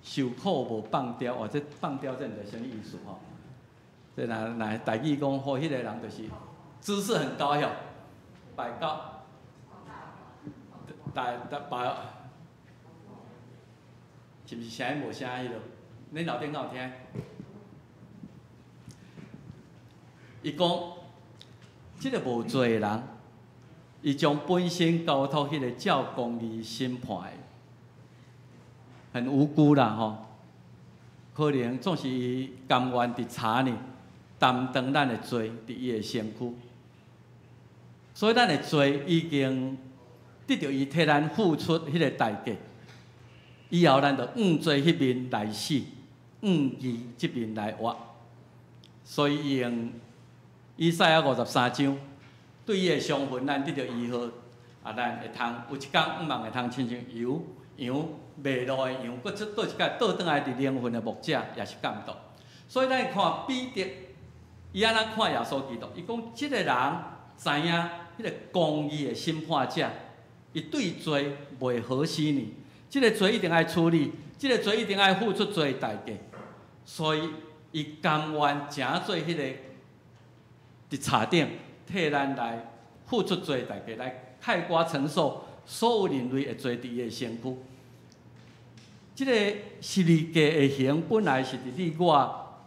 受苦無放刁，哦，這放刁這毋知啥物意思吼？這若若台語講，吼，彼个人就是知識很高曉，擺高，大大擺，是毋是聲音無聲彼落？恁樓頂敢有聽？伊講，這个無罪的人，伊將本身交託彼个照公義審判的，很無辜啦吼。可能總是伊甘願佇柴呢擔當咱的罪佇伊的身軀，所以咱的罪已經得著伊替咱付出彼个代價。以後咱就向罪彼面來死，向義這面來活。所以伊用以賽亞53章對伊的傷痕，咱得著醫好。啊，咱會通有一工，向望會通親像羊羊迷路的羊，閣出倒一擺倒轉來佇靈魂的牧者，也是監督。所以咱看彼得，伊按怎看耶穌基督？伊講這个人知影彼个公義的審判者，伊對罪袂和稀泥，這个罪一定愛處理，這个罪一定愛付出罪的代價。所以伊甘願成做彼个佇柴頂替咱來付出罪的代價，來概括承受所有人類的罪佇伊的身軀。這个十字架的刑本來是佇你我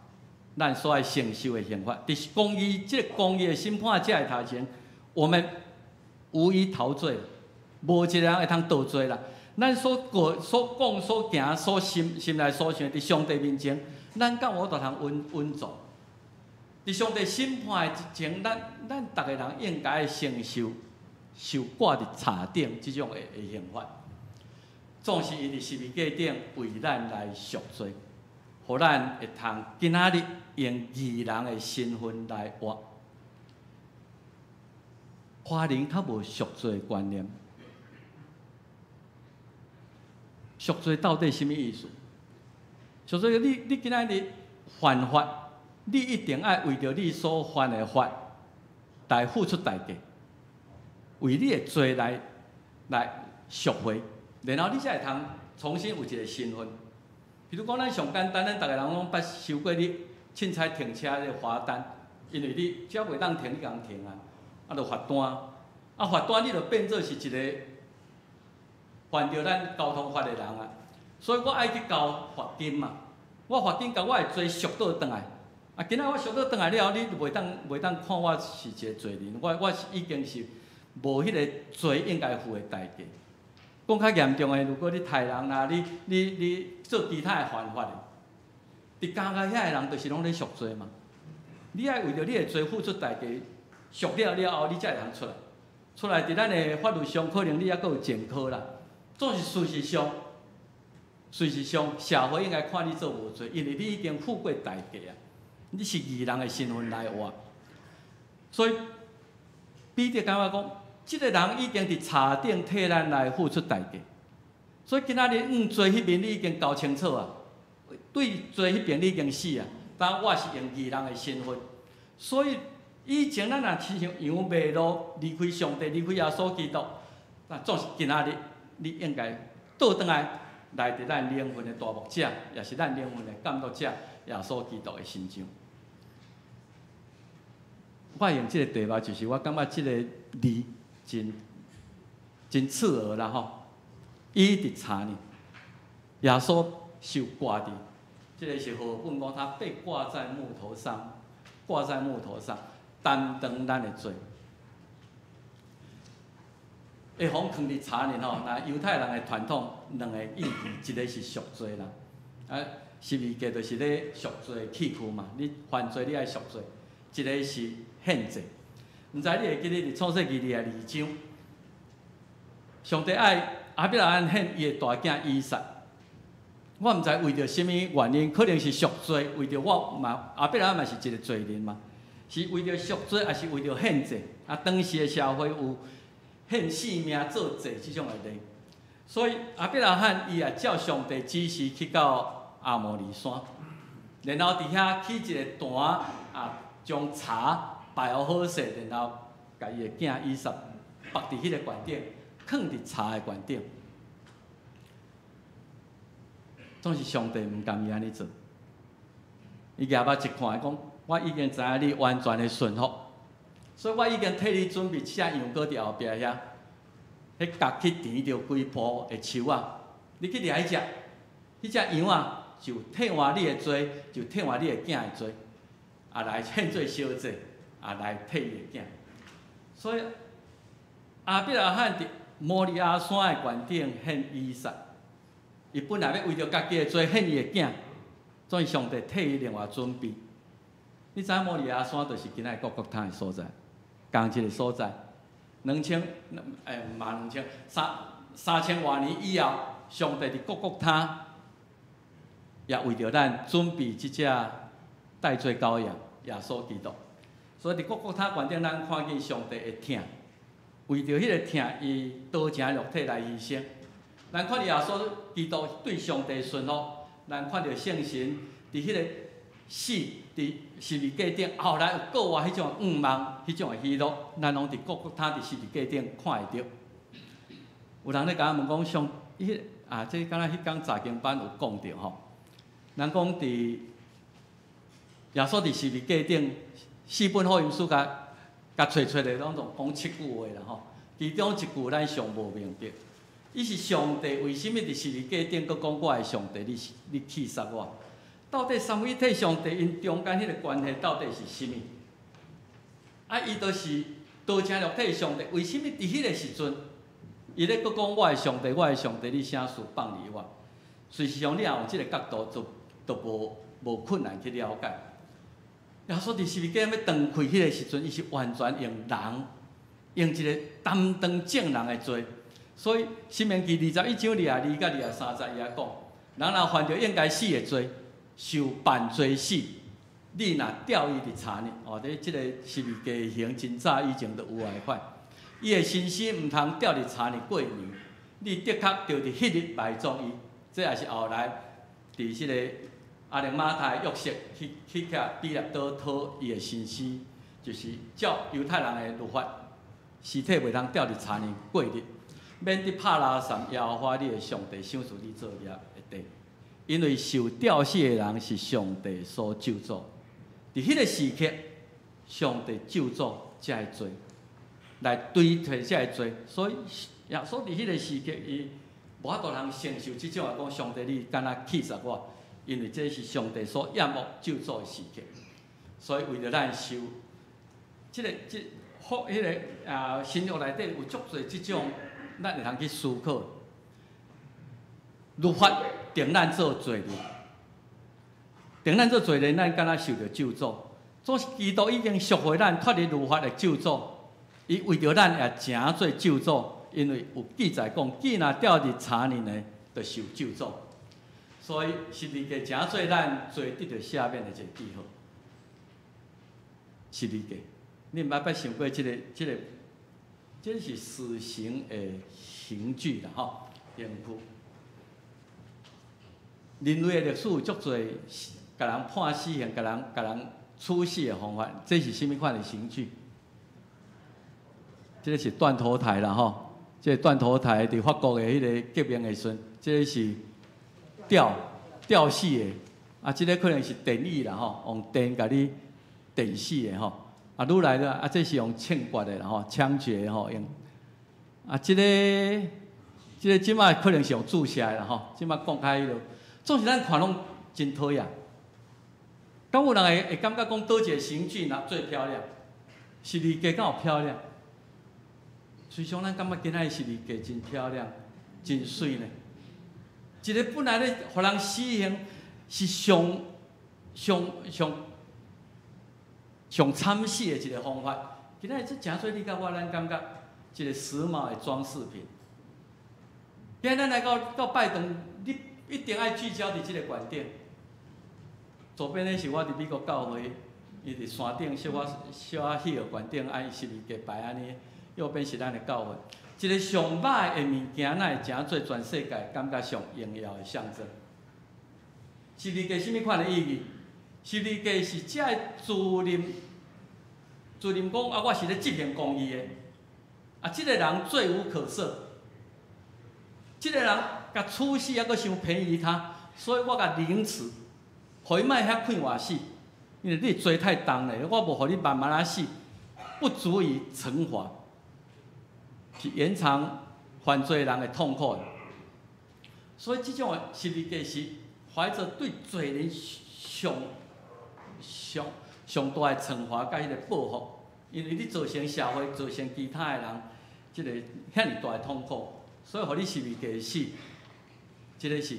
咱所愛承受的刑罰。佇公義這个公義的審判者的頭前，我們無一逃罪，無一个人會通逃罪啦。咱所過、所講、所行、所心心內所想，佇上帝面前，咱敢有法度通隱隱藏？佇上帝審判的前，咱逐个人應該承受受掛佇柴頂這種的刑罰。總是伊佇十字架頂為咱來贖罪，予咱會通今仔日用義人的身份來活。華人較無贖罪的觀念，贖罪到底啥物意思？贖罪，你今仔日犯法，你一定愛為著你所犯的法來付出代價，為你的罪來贖回，然後你才會通重新有一個身份。比如講，咱上簡單，咱逐个人攏捌收過你凊彩停車的罰單，因為你只要袂當停，你共停啊，啊，就罰單，啊，罰單你就變做是一個犯著咱交通法的人啊，所以我愛去交罰金嘛，我罰金共我的罪贖倒轉來，啊，今仔我贖倒轉來了後，你就袂當看我是一個罪人，我是已經是無彼個罪應該付的代價。講較嚴重的，如果你刣人啦，你做其他的犯法的，佇監獄遐的人就是攏咧贖罪嘛。你愛為著你的罪付出代價，贖了了後，你才會通出來。出來佇咱的法律上，可能你猶閣有前科啦。總是事實上，事實上社會應該看你做無罪，因為你已經付過代價啊。你是義人的身份來活，所以彼得感覺講，這个人已經佇柴頂替咱來付出代價，所以今仔日向罪彼面你已經搞清楚啊，對罪彼邊你已經死啊，但我是用義人的身份，所以以前咱若親像羊迷路，離開上帝，離開耶穌基督，那總是今仔日你應該倒轉來，來佇咱靈魂的大牧者，也是咱靈魂的監督者耶穌基督的身上。我用這个題目，就是我感覺這个字真真刺耳啦吼！伊佇柴呢，耶穌受掛佇，這个是和合本講，他被掛在木頭上，掛在木頭上，擔當咱的罪。會予囥佇柴呢吼，那猶太人的傳統，兩个意義，一个是贖罪啦，啊，十字架就是咧贖罪的器具嘛，你犯罪你愛贖罪，一个是獻祭。毋知你會記得佇創世記22章，上帝愛亞伯拉罕獻伊的大囝以撒。我毋知為著啥物原因，可能是贖罪，為著我嘛，亞伯拉罕嘛是一個罪人嘛，是為著贖罪，抑是為著獻祭？啊，當時的社會有獻性命做祭這種的禮，所以亞伯拉罕伊也照上帝指示去到亞摩利山，然後佇遐起一個壇啊，將柴擺好好勢，然後共伊的囝以撒縛佇彼个懸頂，囥佇柴的懸頂。總是上帝毋甘伊按呢做，伊舉目一看，伊講：我已經知影你完全的順服，所以我已經替你準備這隻羊羔佇後壁遐，彼角去纏著規棵的樹仔，你去掠彼隻，彼隻羊仔就替換你的罪，就替換你的囝的罪，啊來獻做燒祭。啊來替伊的囝。所以亞伯拉罕佇摩利亞山的懸頂獻以撒，伊本來欲為著家己的罪獻伊的囝，所以上帝替伊另外準備。你知影摩利亞山就是今仔各各他的所在，仝一个所在。兩千，毋嘛兩千，3000外年以後，上帝佇各各他也為著咱準備這隻代罪羔羊耶穌基督。所以佇各各他懸頂，咱看見上帝的疼，為著彼个疼，伊道成肉體來犧牲。咱看著耶穌基督對上帝順服，咱看著聖神佇彼个死佇十字架頂，後來有閣活彼種願望、彼種的喜樂，咱攏佇各各他佇十字架頂看會著。有人咧共我問講上，彼啊，這敢若彼工查經班有講著吼。人講佇耶穌佇十字架頂，四本福音書共共揣出來，攏總講七句話啦吼。其中一句咱上無明白，伊是上帝為啥物佇十字架頂閣講我的上帝，你棄殺我？到底三位一體上帝𪜶中間彼个關係到底是啥物？啊，伊就是道成肉體的上帝，為啥物佇彼个時陣，伊咧閣講我的上帝，我的上帝，你啥事放離我？事實上，你若用這个角度，就無困難去了解。耶穌佇十字架欲斷氣彼个時陣，伊是完全用人，用一个擔當眾人的罪。所以，申命記21章22佮23節，伊也講：人若犯著應該死的罪，受辦罪死，你若吊伊佇柴呢？哦，佇這个十字架刑真早以前就有的款。伊的身屍毋通吊佇柴呢過年，你的確著佇彼日埋葬伊。這也是後來佇這个亞利馬太約瑟去去彼拉多討伊的身屍，就是照猶太人的律法，屍體袂通吊佇柴呢過日，免得拍拉散耶和華你的上帝賞賜你做業的地。因為受吊死的人是上帝所咒詛，佇彼个時刻，上帝咒詛這个罪，來對替這个罪，所以耶穌佇彼个時刻，伊無法度通承受這種話講，上帝你敢若棄殺我，因為這是上帝所厭惡咒詛的時刻，所以為著咱受，這个這福彼个啊新約內底有足濟這種，咱會通去思考。律法定咱做罪人，定咱做罪人，咱敢若受著咒詛。總是基督已經贖回咱脫離律法的咒詛，伊為著咱也成做咒詛，因為有記載講，既若吊佇柴呢的，就受咒詛。所以十字架成做咱罪得著赦免的一个記號。十字架，你毋捌捌想過這个、這个，這是死刑的刑具啦，吼，刑具。人類的歷史有足濟，共人判死刑、共人處死的方法。這是啥物款的刑具？這个是斷頭台啦，吼！這個斷頭台佇法國的彼个革命的時陣，這个是吊死的。啊，這个可能是電椅啦，吼，用電共你電死的吼。啊，愈來了，啊，這是用槍決的啦，吼，槍決吼用。啊，這个這擺可能是用注射的啦，吼。這擺講較彼落。總是咱看攏真討厭。敢有人會感覺講佗一個刑具若最漂亮？十字架敢有漂亮？實際上，咱感覺今仔日十字架真漂亮、真媠呢。一个本來咧，予人死刑是上上上上慘死的一个方法。今仔日這誠做你佮我，咱感覺一个時髦的裝飾品。今仔咱來到拜堂，你一定愛聚焦佇這个觀點。左邊的是我佇美國教會，伊佇山頂小可小可彼個懸頂，按十字架擺按呢。右邊是咱的教會，一个上歹的物件，哪會成做全世界感覺上榮耀的象徵？十字架啥物款的意義？十字架是這个自認自認講啊，我是咧執行公義的。啊，這个人罪無可赦，這个人共處死猶閣傷便宜他，所以我共凌遲，予伊莫遐快活死，因為你罪太重咧，我無予你慢慢仔死，不足以懲罰，是延長犯罪人的痛苦。所以這種的十字架是懷著對罪人上上上大的懲罰佮彼个報復，因為你造成社會、造成其他的人這个遐爾大的痛苦，所以予你十字架死，這个是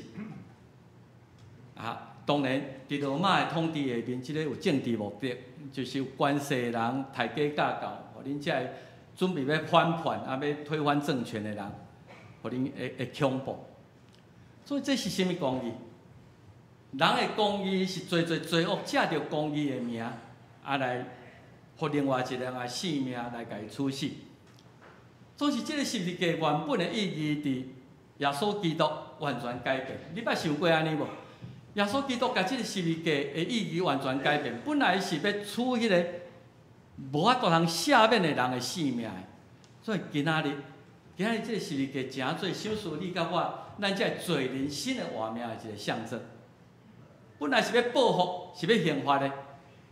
啊，當然佇羅馬的統治下面，這个有政治目的，就是有權勢的人刣假教教，予恁這个準備欲反叛啊，欲推翻政權的人，予恁會會恐怖。所以這是啥物公義？人的公義是濟濟罪惡，藉著公義的名，啊來，予另外一个人的性命來共伊處死。總是這个十字架原本的意義，佇耶穌基督完全改變。你捌想過按呢無？耶穌基督共這个十字架的意義完全改變，本來是欲取彼个無法度通赦免的人的性命的。所以今仔日，今仔日這个十字架成做賞賜你佮我，咱這个罪人新的活命的一个象徵。本來是欲報復，是欲刑罰的。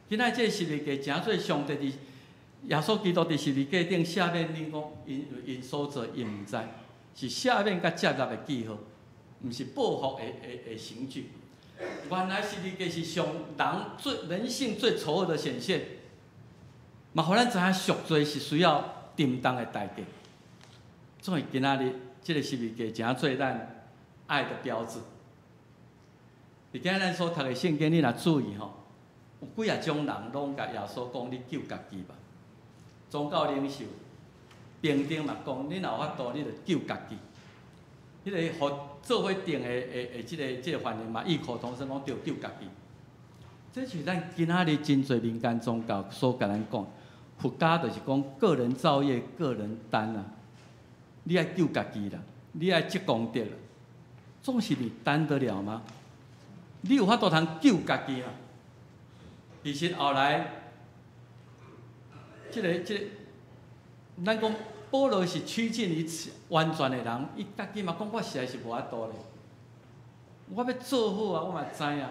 今仔這個十字架成做上帝佇耶穌基督佇十字架頂赦免恁講，𪜶𪜶所做𪜶毋知，是赦免佮接納的記號，毋是報復的刑具。原來十字架是上人最人性最醜惡的顯現，嘛，予咱知影贖罪是需要沉重的代價。所以今仔日這個十字架成做咱愛的標誌。佇今咱所讀的聖經，你若注意吼，有幾仔種人攏共耶穌講：你救家己吧。宗教領袖、兵丁嘛講：你若有法度，你就救家己。彼个予做伙釘的這個犯人嘛，異口同聲講：對，救家己。這是咱今仔日真濟民間宗教所共咱講，佛家就是講個人造業，個人擔啊。你愛救家己啦，你愛積功德啦，總是你擔得了嗎？你有法度通救家己嗎？其實後來，這個，咱講保羅是趨近於完全的人，伊家己嘛講我實在是無法度咧。我欲做好啊，我嘛知影。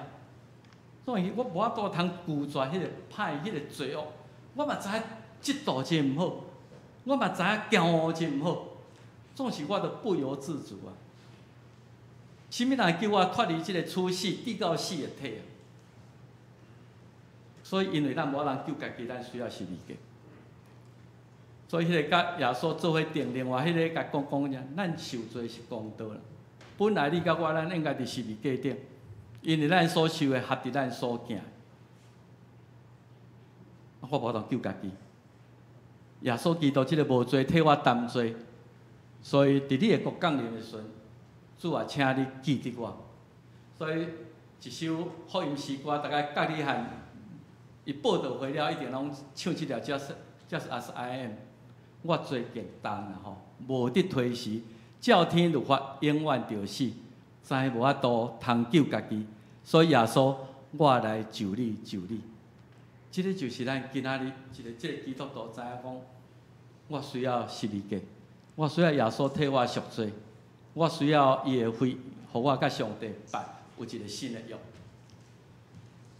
所以我無法度通拒絕彼个歹、彼个罪惡。我嘛知影嫉妒真毋好，我嘛知影驕傲真毋好，總是我都不由自主啊。啥物人叫我脫離這個處死、至到死的體啊？所以，因為咱無人救家己，咱需要十字架。所以，彼个佮耶穌做伙釘，另外彼个共講講者，咱受罪是公道啦。本來你佮我，咱應該佇十字架頂，因為咱所受的合佇咱所行。我無法度救家己。耶穌基督這个無罪替我擔罪，所以佇你的國降臨的時陣，主啊，請你記得我。所以一首福音詩歌，逐家佮你漢，伊報道會了，一定攏唱這條 Just as I am。我罪極重啦吼，無得推辭，照天律法永遠著死，知無法度通救家己，所以耶穌，我來求你，求你。這个就是咱今仔日一个這个基督徒知影講，我需要十字架，我需要耶穌替我贖罪。我需要伊的血，予我佮上帝拜有一個新的約。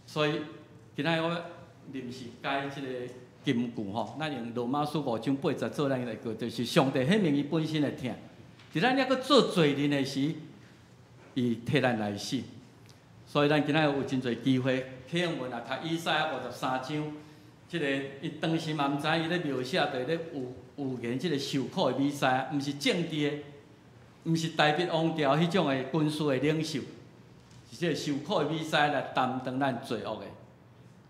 所以今仔日我臨時改這個金句吼，咱用羅馬書5章8節做咱來個，就是上帝顯明伊本身的疼。佇咱猶閣做罪人的時，伊替咱來死。所以咱今仔日有真濟機會，啟用文啊，讀以賽亞53章，這個伊當時嘛毋知伊咧描寫，就咧預言這個受苦的彌賽亞，毋是政治的。毋是大衛王朝彼種的軍事的領袖，是這個受苦的彌賽亞來擔當咱罪惡的。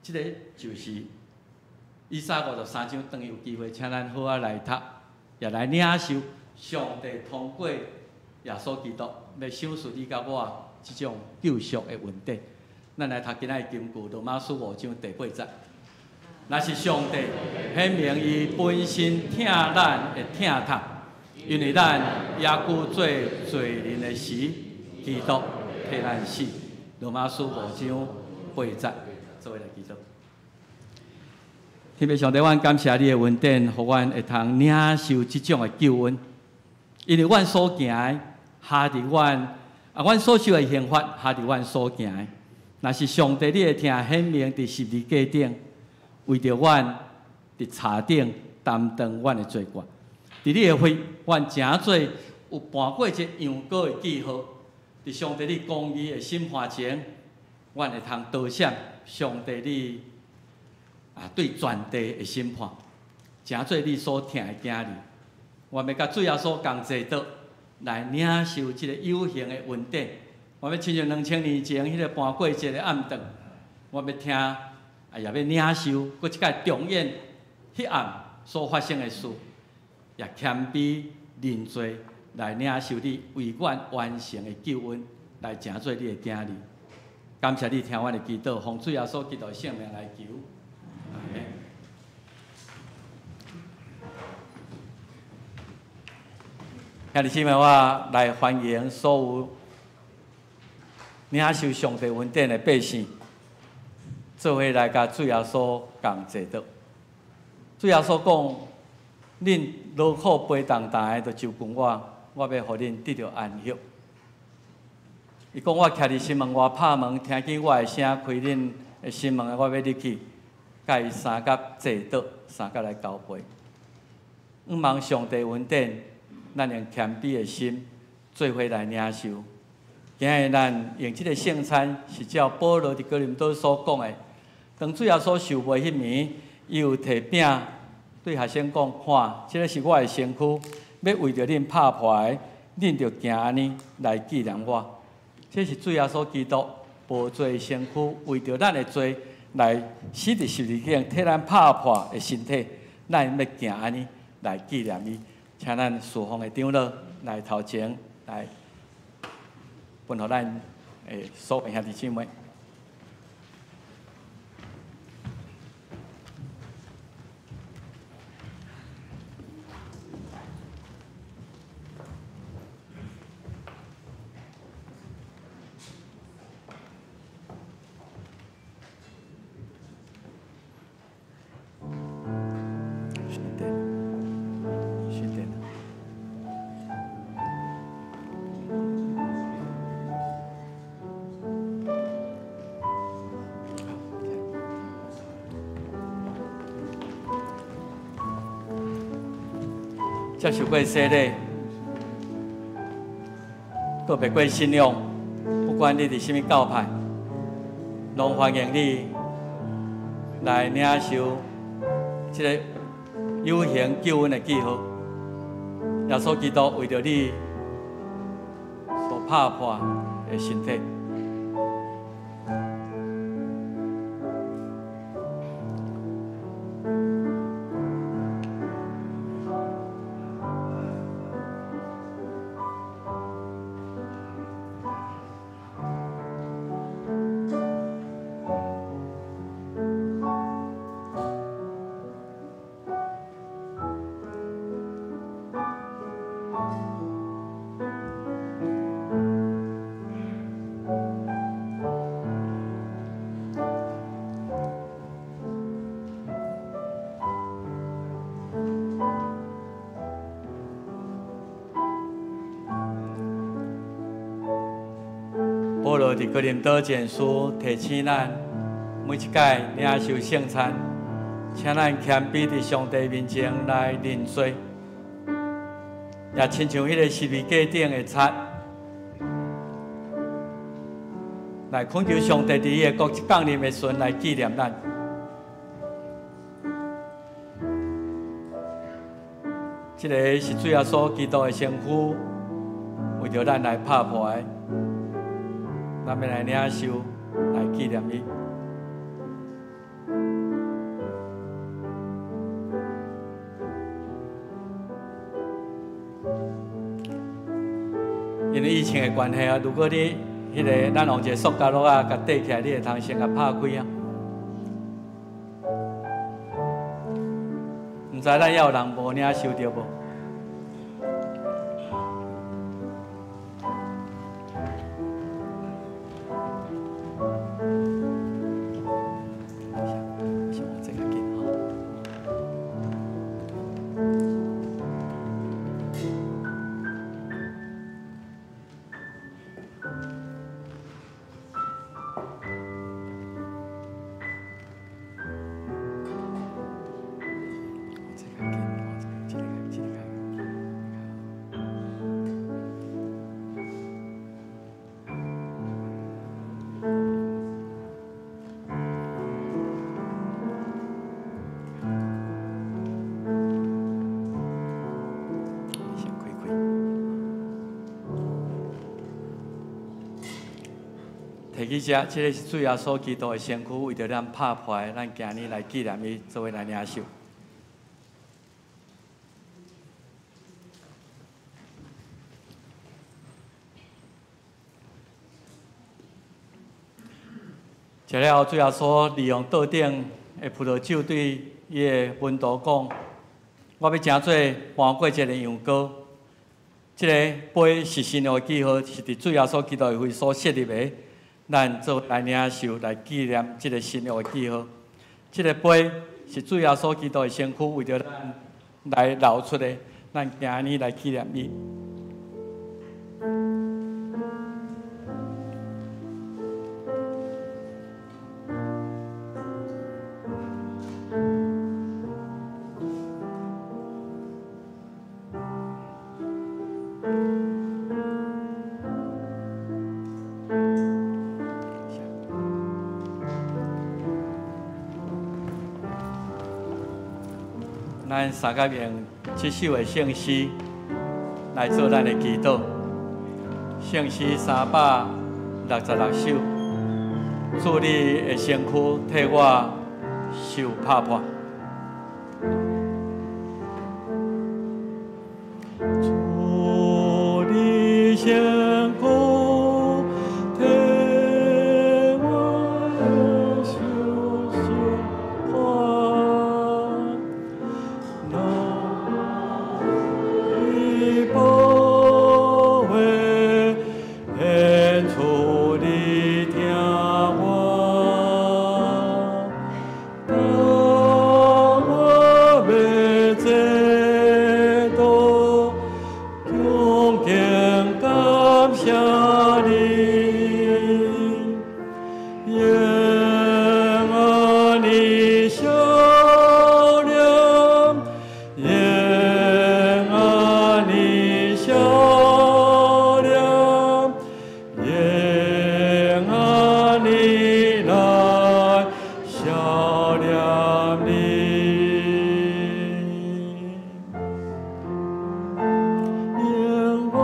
這個就是以賽亞53章，當有機會，請咱好好來讀，也來領受上帝通過耶穌基督欲賞賜你佮我這種救贖的恩典。咱來讀今仔日金句，羅馬書5章第8節。若是上帝顯明伊本身疼咱的疼痛。因為咱猶閣做罪人的時，基督替咱死。羅馬書5章8節，做伙來祈禱。天父上帝，阮感謝你的恩典，予阮會通領受這種的救恩。因為阮所行的，合佇阮啊，阮所受的刑罰，合佇阮所行的。若是上帝你的疼顯明佇十字架頂，為著阮佇柴頂擔當阮的罪過。佇你的血，阮成做有跋過這羊羔的記號。佇上帝你公義的審判前，阮會通逃閃上帝你對全地的審判，成做你所疼的囝兒。我欲佮主耶穌仝坐桌來領受這个有形的恩典。我欲親像2000年前彼个盤過節的暗頓，我欲聽，也欲領受，閣一擺重演彼暗所發生的事，也謙卑認罪來領受你為阮完成的救恩，來成做你的囝兒。感謝你聽阮的祈禱，奉主耶穌基督的聖名來求。阿們。兄弟姊妹，我來歡迎所有領受上帝恩典的百姓，做伙來佮主耶穌仝坐桌。主耶穌講：恁勞苦背重擔的，就就近我，我欲予恁得著安息。伊講：我徛佇心門外拍門，聽見我的聲，開恁的心門，我欲入去，佮伊相佮坐桌，相佮來交杯。向望上帝恩典，咱用謙卑的心，做伙來領受。今日咱用這个聖餐，是照保羅佇哥林多所講的。當主耶穌受賣彼暝，伊有提餅對學生講：看，這个是我的身軀，欲為著恁拍破的，恁著行按呢來紀念我。這是主耶穌基督無罪的身軀，為著咱的罪來死佇十字架，替咱拍破的身體，咱欲行按呢來紀念伊。請咱事奉的長老來頭前來分予咱的所有兄弟姊妹。接受過洗禮，告別過信仰，不管你佇啥物教派，攏歡迎你來領受這个有形救恩的記號。耶穌基督為著你所拍破的身體。保羅佇哥林多前書提醒咱，每一擺領受聖餐，請咱謙卑佇上帝面前來認罪，也親像彼个十字架頂的賊，來懇求上帝佇伊的國降臨的時陣來紀念咱。這个是主耶穌基督的身軀，為著咱來拍破的。咱欲來領受，來紀念伊。因為疫情的關係啊，如果你彼个咱用一个塑膠袋仔共綴起來，你會通先共拍開啊。毋知咱猶有人無領受著無？提起這，這个是主耶穌基督的身軀，為著咱拍破的，咱今日來紀念伊，做伙來領受。食了後，主耶穌利用桌頂的葡萄酒對伊的門徒講：我欲成做搬過這个羊羔，這个杯是新約的記號，是佇主耶穌基督的血所設立的。咱做來領受，來紀念這个新約的記號。這个杯是主耶穌基督的身軀，為著咱來流出的，咱今日來紀念伊。咱三甲用這首的聖詩來做咱的祈禱。聖詩366首，主你的身軀替我受拍破。主你身軀替我受傷破。你寶血顯出你疼我，當我欲坐倒，恭敬感謝你，用你笑臉，用你笑臉，用你來笑臉你。用我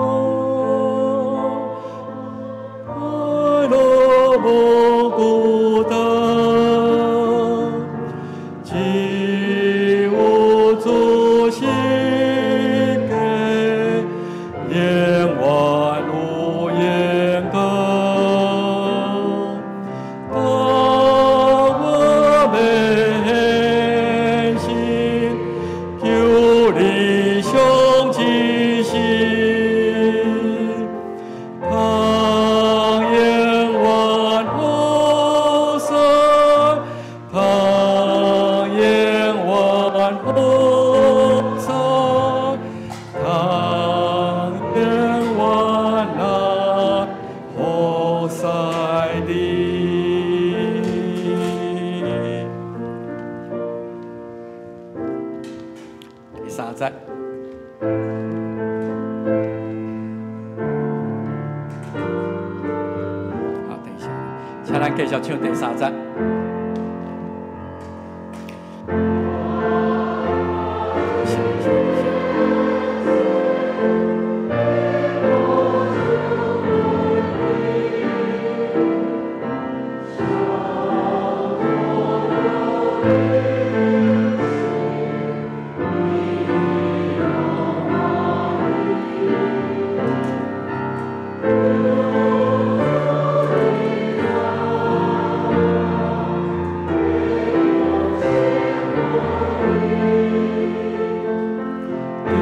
快樂無孤單，只有主是家，永遠有榮光。當我欲獻身，求你賞指示，通永遠服侍，通永遠服侍，通永遠來服侍你。第三節。好，等一下，請咱繼續唱第三節。是。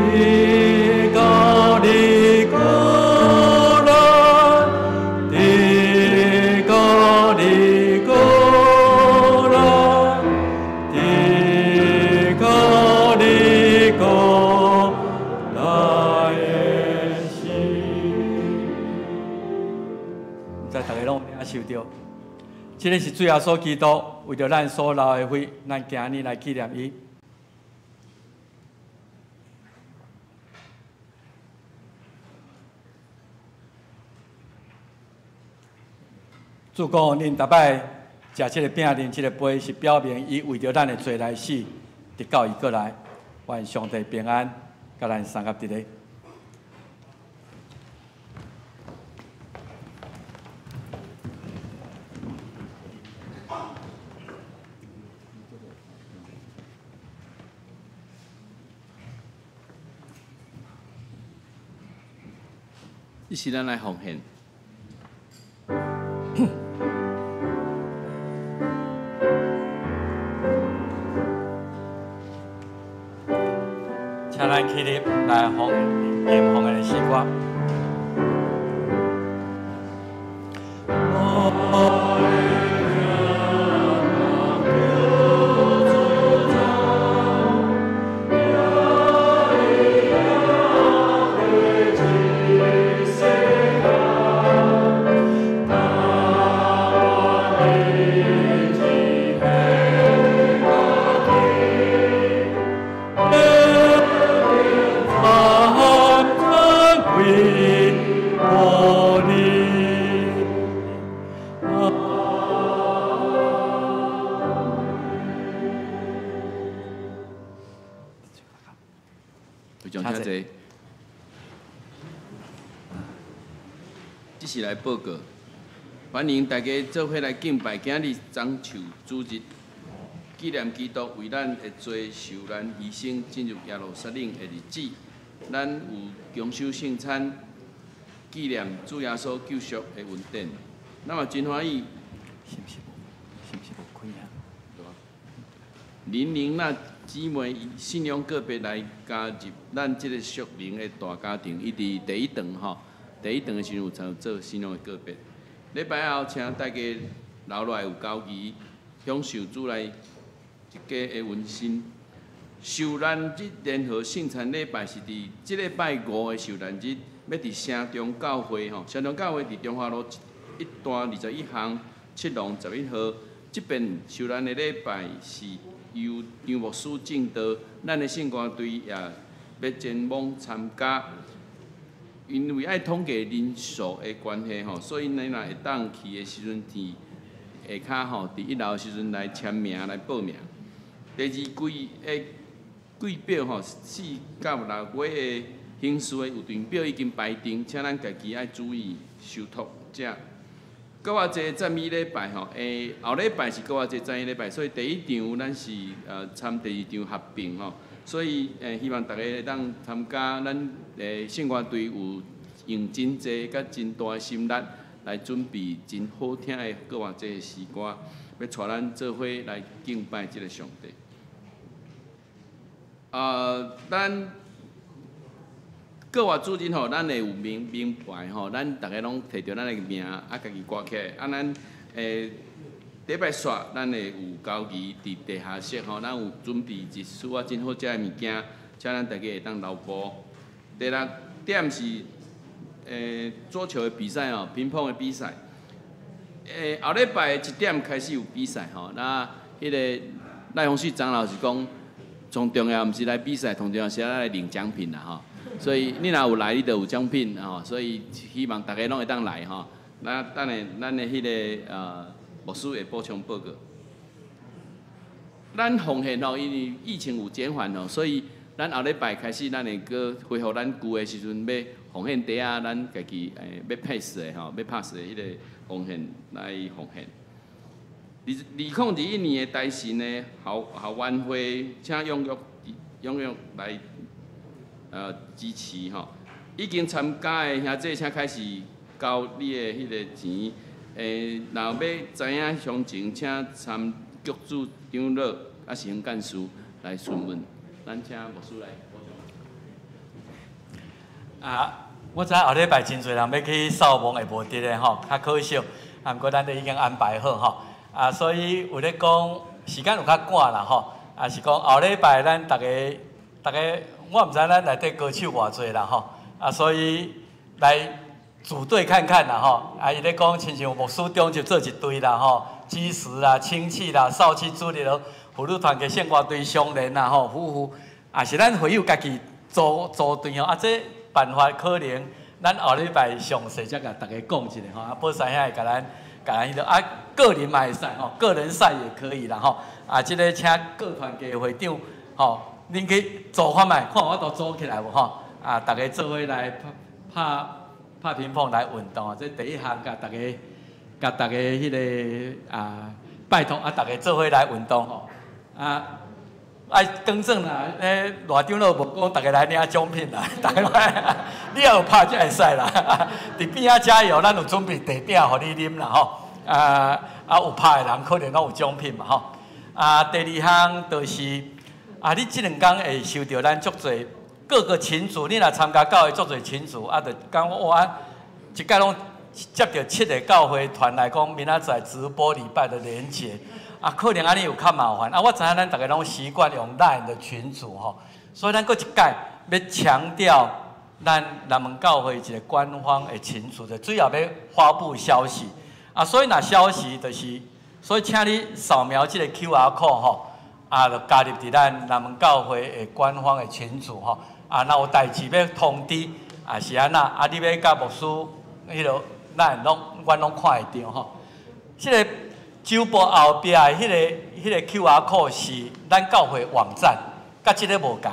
你高你高來，你高你高來，你高你高來的時。毋知大家攏有領受著，這个是主耶穌基督為著咱所流的血，咱今日來紀念伊。主講，恁逐擺食這个餅、啉這个杯，是表明伊為著咱的罪來死，直到伊閣來。願上帝平安，佮咱相佮佇咧。这是咱来奉献。请咱起立来奉献奉献的诗歌。会长请坐。这是来报告，欢迎大家做伙来敬拜。今日樟树主日，纪念基督为咱的罪受难牺牲，进入耶路撒冷的日子。咱有供修圣餐，纪念主耶稣救赎的恩典。咱嘛真欢喜。是毋是无？是毋是无开啊？林玲那姊妹信仰个别来加入咱这个属灵的大家庭，伊伫第一堂吼，第一堂的时阵有参做信仰的个别。礼拜后，请大家留落来有交谊，享受主内一家的温馨。受难日联合圣餐礼拜是伫这礼拜五的受难日，欲伫城中教会吼，城中教会伫中华路一段21巷7弄11号。这边受难的礼拜是由张牧师证道，咱的圣歌队也欲前往参加。因为爱统计人数的关系吼，所以咱若会当去的时阵，伫下跤吼，伫一楼的时阵来签名来报名。第二季的季表吼，4到6月的形式的预订表已经排定，请咱家己爱注意收托者。阁较济赞美礼拜吼，后礼拜是阁较济赞美礼拜，所以第一场咱是参第二场合并吼，所以希望大家会当参加咱圣歌队有用真济佮真大的心力来准备真好听的阁偌济的诗歌，欲带咱做伙来敬拜这个上帝。咱阁活主日吼，咱会有名名牌吼，咱逐个拢提著咱的名，啊，家己挂起来。啊，咱礼拜煞，咱会有交谊伫地下室吼，咱有准备一束仔真好食的物件，请咱大家会当留步。第六点是桌球的比赛吼，乒乓的比赛。后礼拜1点开始有比赛吼，那彼个赖鸿旭长老是讲，上重要毋是来比赛，上重要是来领奖品啦吼。所以你若有来，你就有奖品吼。所以希望大家拢会当来吼。那等下咱的彼个牧师会补充报告。咱奉献吼，因为疫情有减缓吼，所以咱后礼拜开始，咱会阁恢复咱旧的时阵欲奉献袋仔，咱家己欲 pass 的吼，欲 pass 的彼个奉献来奉献。2021年的大神的校园会，请踊跃踊跃来支持吼。已经参加的兄弟，请开始交你的彼个钱。若要知影详情，请参局主长老抑是干事来询问。咱请牧师来补充。啊，我知后礼拜真济人欲去扫墓会无伫咧吼，较可惜。啊，毋过咱都已经安排好吼。啊，所以有咧讲时间有较赶啦吼。啊，是讲后礼拜咱逐家，逐家，我毋知咱内底歌手偌济啦吼。啊，所以来组队看看啦吼。啊，伊咧讲亲像牧师中就做一队啦吼，基石啦、亲戚啦、少妻主日妇女团结圣歌队相连啦吼，夫妇，啊是咱会友家己组组队吼。啊，这办法可能咱后礼拜详细才共大家讲一下吼。啊，宝山兄会共咱。共咱彼落啊，个人嘛会使吼，个人赛也可以啦吼。啊，这个请各团体会长吼，恁去组看觅，看有法度组起来无吼？啊，大家做伙来拍拍乒乓来运动啊！这第一项共大家，共大家彼个啊，拜託啊，逐家做伙來運動吼。啊，愛更正啦，咧賴長老無講，逐家來領獎品啦，逐家來，你也有拍才會使啦。佇邊仔加油，咱有準備茶餅予你啉啦吼。啊啊，有拍的人可能攏有獎品嘛吼。啊，第二項就是啊，你這兩工會收著咱足濟各個群組，你若參加教會足濟群組，啊，就講哇，一屆攏接著七个教會團來講，明仔載直播禮拜的連結。啊，可能按呢有較麻煩。啊，我知影咱逐家攏習慣用 LINE 的群組吼，所以咱閣一擺欲強調咱南門教會一个官方的群組，就主要欲發布消息。啊，所以若消息就是，所以請你掃描這个 QR code 吼，啊，就加入佇咱南門教會的官方的群組吼。啊，若有代誌欲通知，啊是按怎？啊，你欲佮牧師彼落，咱攏阮攏看會著吼。這个周報後壁的彼个 QR code 是咱教會網站，佮這个無仝，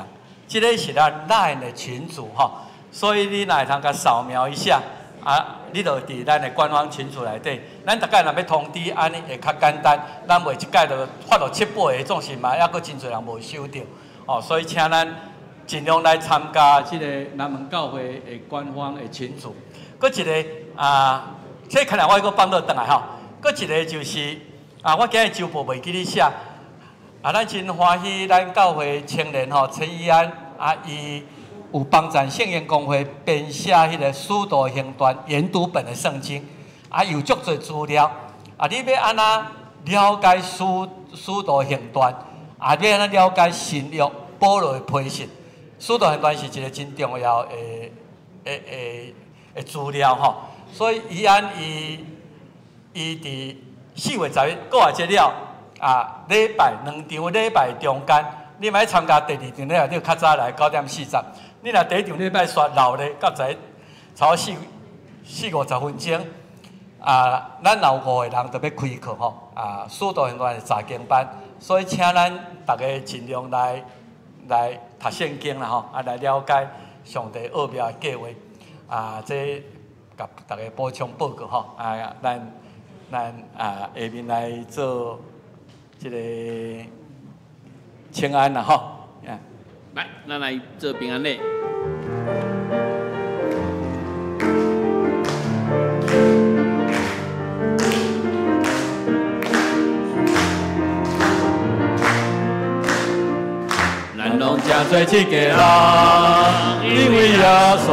這个是咱 LINE 的群組吼，所以你若會通共掃描一下，啊，你就佇咱的官方群組內底，咱逐擺若欲通知，按呢會較簡單，咱袂一擺就發落七八个，總是嘛猶閣真濟人無收著，哦，所以請咱盡量來參加這个南門教會的官方的群組。閣一个啊，這可能我閣放倒轉來吼。閣一个就是啊，我今日週報袂記咧寫，啊，咱真歡喜，咱教會青年吼陳怡安啊，伊有幫贊聖言公會編寫彼个使徒行傳研讀本的聖經，啊，有足濟資料，啊，你欲按怎了解使徒行傳，啊，欲按怎了解新約保羅的批信，使徒行傳是一个真重要的資料吼，所以怡安伊。伊佇4月10日過來這了，啊，禮拜兩場禮拜中間，你欲參加第二場禮拜，你較早來9點40。你若第一場禮拜煞留咧，到才差不多四四五十分鐘。啊，咱若有五个人就欲開課吼，啊，使徒行傳是查經班，所以請咱逐家盡量來讀聖經啦吼，啊，來了解上帝奧妙的計劃。啊，這共逐家補充報告吼，啊，咱啊，下面來做這个請安啦吼。來，咱來做平安禮。咱攏誠濟七个人，因為耶穌，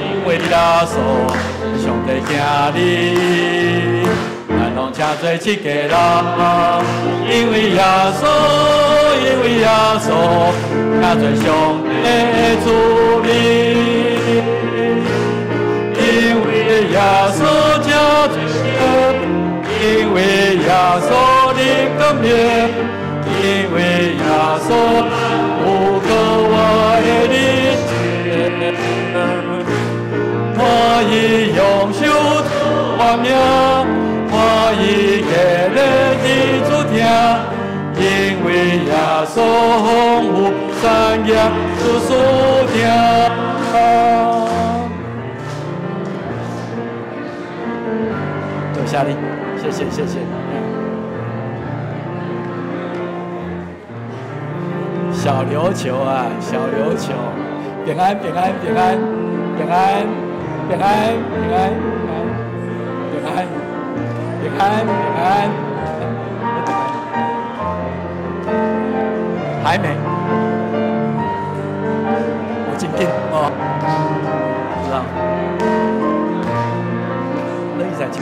因為耶穌，上帝疼你。咱攏誠濟七个人，因為耶穌，因為耶穌，誠濟上帝的慈悲。因為耶穌誠濟，因為耶穌的光明，因為耶穌有格外的恩典，我已用手我命。我已给你的主聽，因為耶穌豐富善業事事聽。多謝你，謝謝謝謝。小琉球啊，小琉球，平安平安平安平安平安平安平安。平安平安，還沒，我真緊哦，知道？你在唱。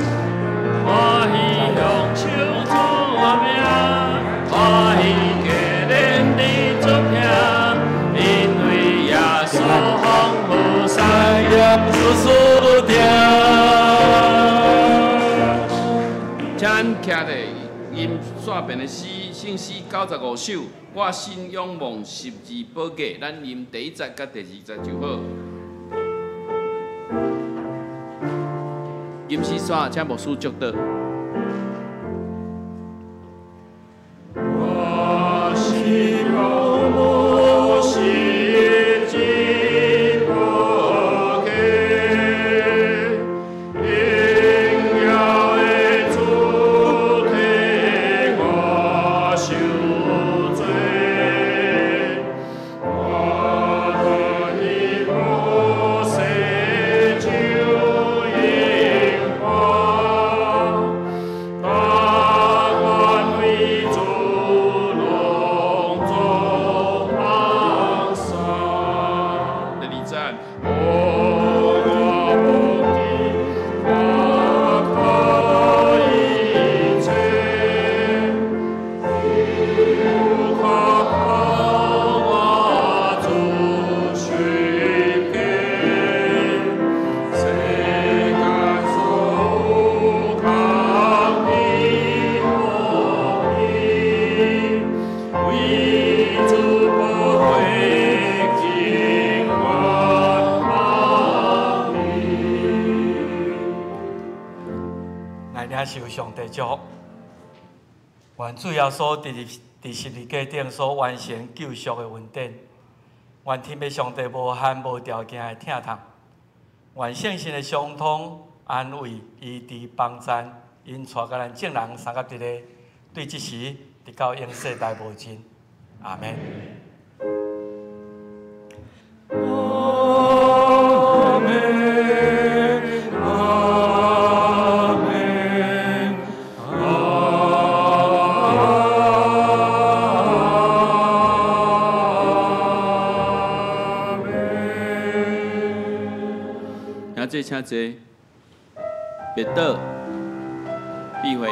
我希用手主我命，我希给恁的主听，因為耶穌豐富善業事事聽。請徛咧吟煞邊的詩，聖詩95首，我心仰望十字寶架，咱吟第一節佮第二節就好。吟詩煞，請牧師祝禱。我心仰望十字寶架。榮耀的主提領受上帝祝福。願主耶穌佇十字架頂所完成救贖的恩典，願天父上帝無限無條件的疼痛，願聖神的相通安慰、醫治、幫贊，𪜶帶佮咱眾人相佮佇咧，對這時直到永世代無盡。阿門。阿門，阿門，阿門。兄弟請坐，別倒，閉會。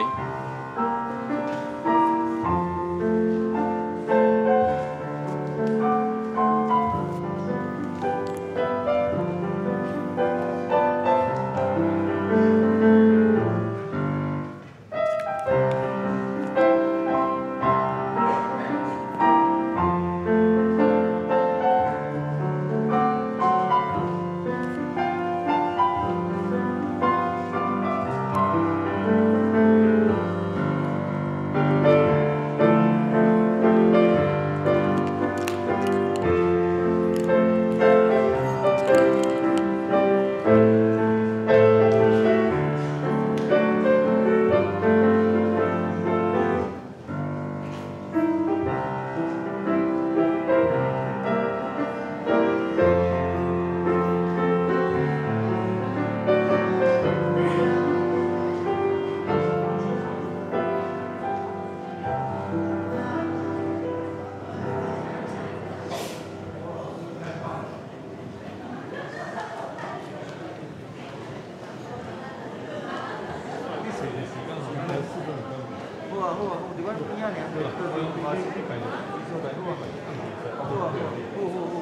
好啊，好啊，好，伫阮邊仔爾，好啊，好啊，好，好，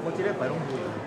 我這禮拜攏無。